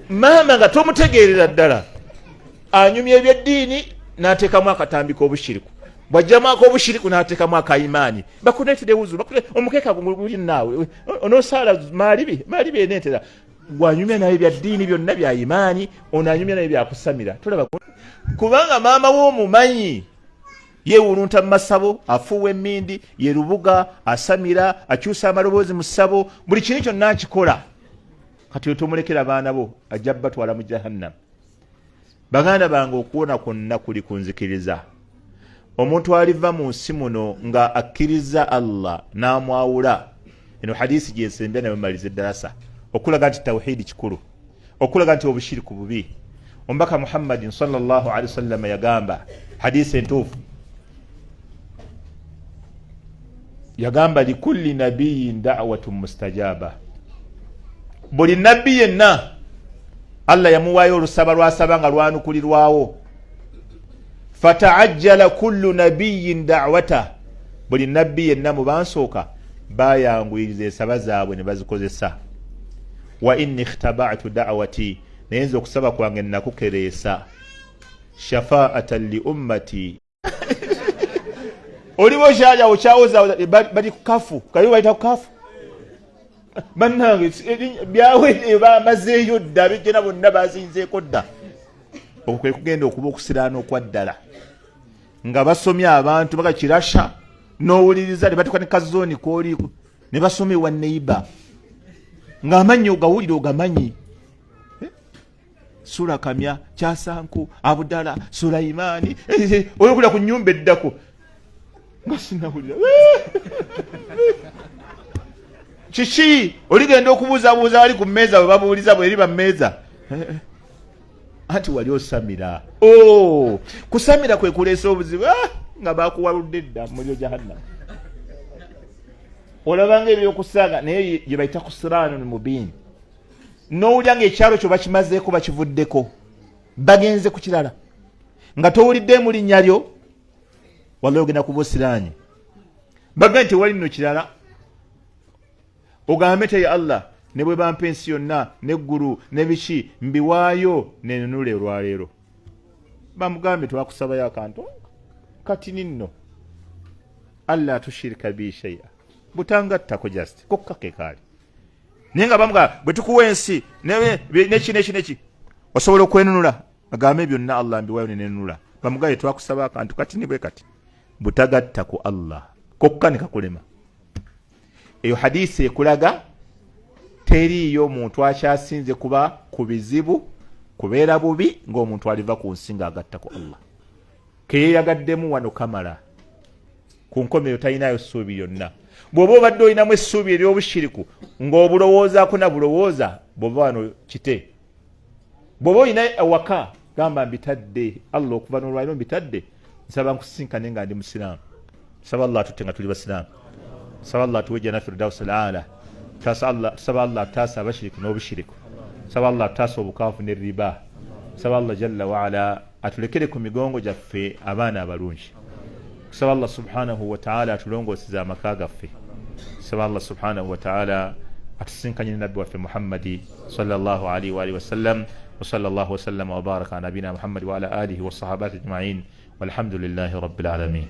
maama nga tomutegeerera ddala, anyumya ebyeddiini n'ateekamu akatambi k'obushiriku, bw'ajjamu ak'obushiriku n'ateekamu akayimaani. Bakuneetera ewuzu, omukeeka guli naawe onoosaala maalibi maalibi eneetera. Gwanyumya naye bya ddiini byonna bya imaani, ono anyumya naye byakusamira. Tolaba kubanga maama w'omumanyi yeewulunta mu masabo, afuuwa emmindi, ye lubuga, asamira, akyusa amaloboozi mu ssabo, buli kintu kyonna akikola. Kati otomulekera baana bo, ajja batwala mu jahannam. Baganda bange, okuwona kwonna kuli ku nzikiriza. Omuntu aliva mu nsi muno nga akkiriza Allah n'amwawula. Eno hadisi gyensembya nayo maliza eddalasa, okulaga nti tawhidi kikulu, okulaga nti obushiriku bubi. Omubaka Muhammadin sallallahu alaihi wasallama yagamba, hadisi entuufu. Yagamba likulli nabiyin dawatun mustajaba, buli nabbi yenna Allah yamuwaayo olusaba lwasaba nga lwanukulirwawo. Fataajjala kullu nabiyin dawata, buli nabbi yenna mu bansooka bayanguyiriza ensaba zaabwe ne bazikozesa. Wa inni ikhtabatu dawati, naye nze okusaba kwange nakukereesa, shafaatan li ummati. Oliwo okyaja okyawozawoza bali kukafu kayo bayita kukafu. Bannange, byawedde, bamazeeyo dda, abejjena bonna bazinzeeko dda. Okwo kwe kugenda okuba okusiraana okwaddala, nga basomye abantu baga kirasha n'owuliriza ne batuuka ne kazooni kwoli ne basoma ewa neiba ng'amannya ogawulira ogamanyi. Sula kamya kyasanku abudala Sulaimaani, olwokulira ku nyumba eddako nga sinawulira kiki. Oligenda okubuuzabuuza wali ku mmeeza bwe babuuliza bweri bammeeza, anti wali osamira. Oh, kusamira kwe kuleesa obuzibu. Ah, nga bakuwaludde dda muliro jahannam. Olabanga ebyokusaaga naye gye bayita kusiraanun mubiin, n'owulira ng'ekyalo kyo bakimazeeko, bakivuddeko, bagenze ku kirala nga towuliddeemu linnya lyo. Wallahi ogenda kuba osiraanye. Bagambe tewali nno kirala, ogambe te ya Allah, ne bwe bampa ensi yonna n'eggulu ne biki, mbiwaayo nenunula olwaleero. Bamugambe twakusabayo akantu katini nno, alla tushirika bi shaia, butangattako, just kokka kekaali. Naye nga bamuga bwe tukuwa ensi neki neki neki, osobola okwenunula? Agambe byonna Allah mbiwayo nenenunula. Bamugaye twakusaba akantu katini bwe kati, butagatta ku Allah, kokka ne kakulema. Eyo hadisi ekulaga teriiyo omuntu akyasinze kuba ku bizibu kubeera bubi ng'omuntu aliva ku nsi ng'agatta ku Allah. Keyeyagaddemu wano kamala ku nkomerero talinayo ssuubi lyonna. Bw'oba obadde olinamu essuubi ery'obushiriku ng'obulowoozaako na bulowooza, bw'ova wano kite. Bw'oba olina awaka, gamba mbitadde Allah, okuva n'olwaliro mbitadde, nsaba nkusisinkane nga ndi musiraamu. Nsaba Allah atutte nga tuli basiraamu. Nsaba Allah atuwe jana firdaus al ala. Tusaba Allah atutaasa abashiriku n'obushiriku. Nsaba Allah atutaasa obukaafu ne riba. Nsaba Allah jalla waala atulekere ku migongo gyaffe abaana abalungi. Kusaba Allah subhanahu wataala atulongooseze amaka gaffe. Kusaba Allah subhanahu wataala atusinkanye ne nabbi waffe Muhammadi sallallahu alaihi waalihi wasallam. Wasala llahu wasallama wabaraka ala nabina Muhammadi waala alihi wasahabati ajmain, walhamdulillahi rabbil alamin.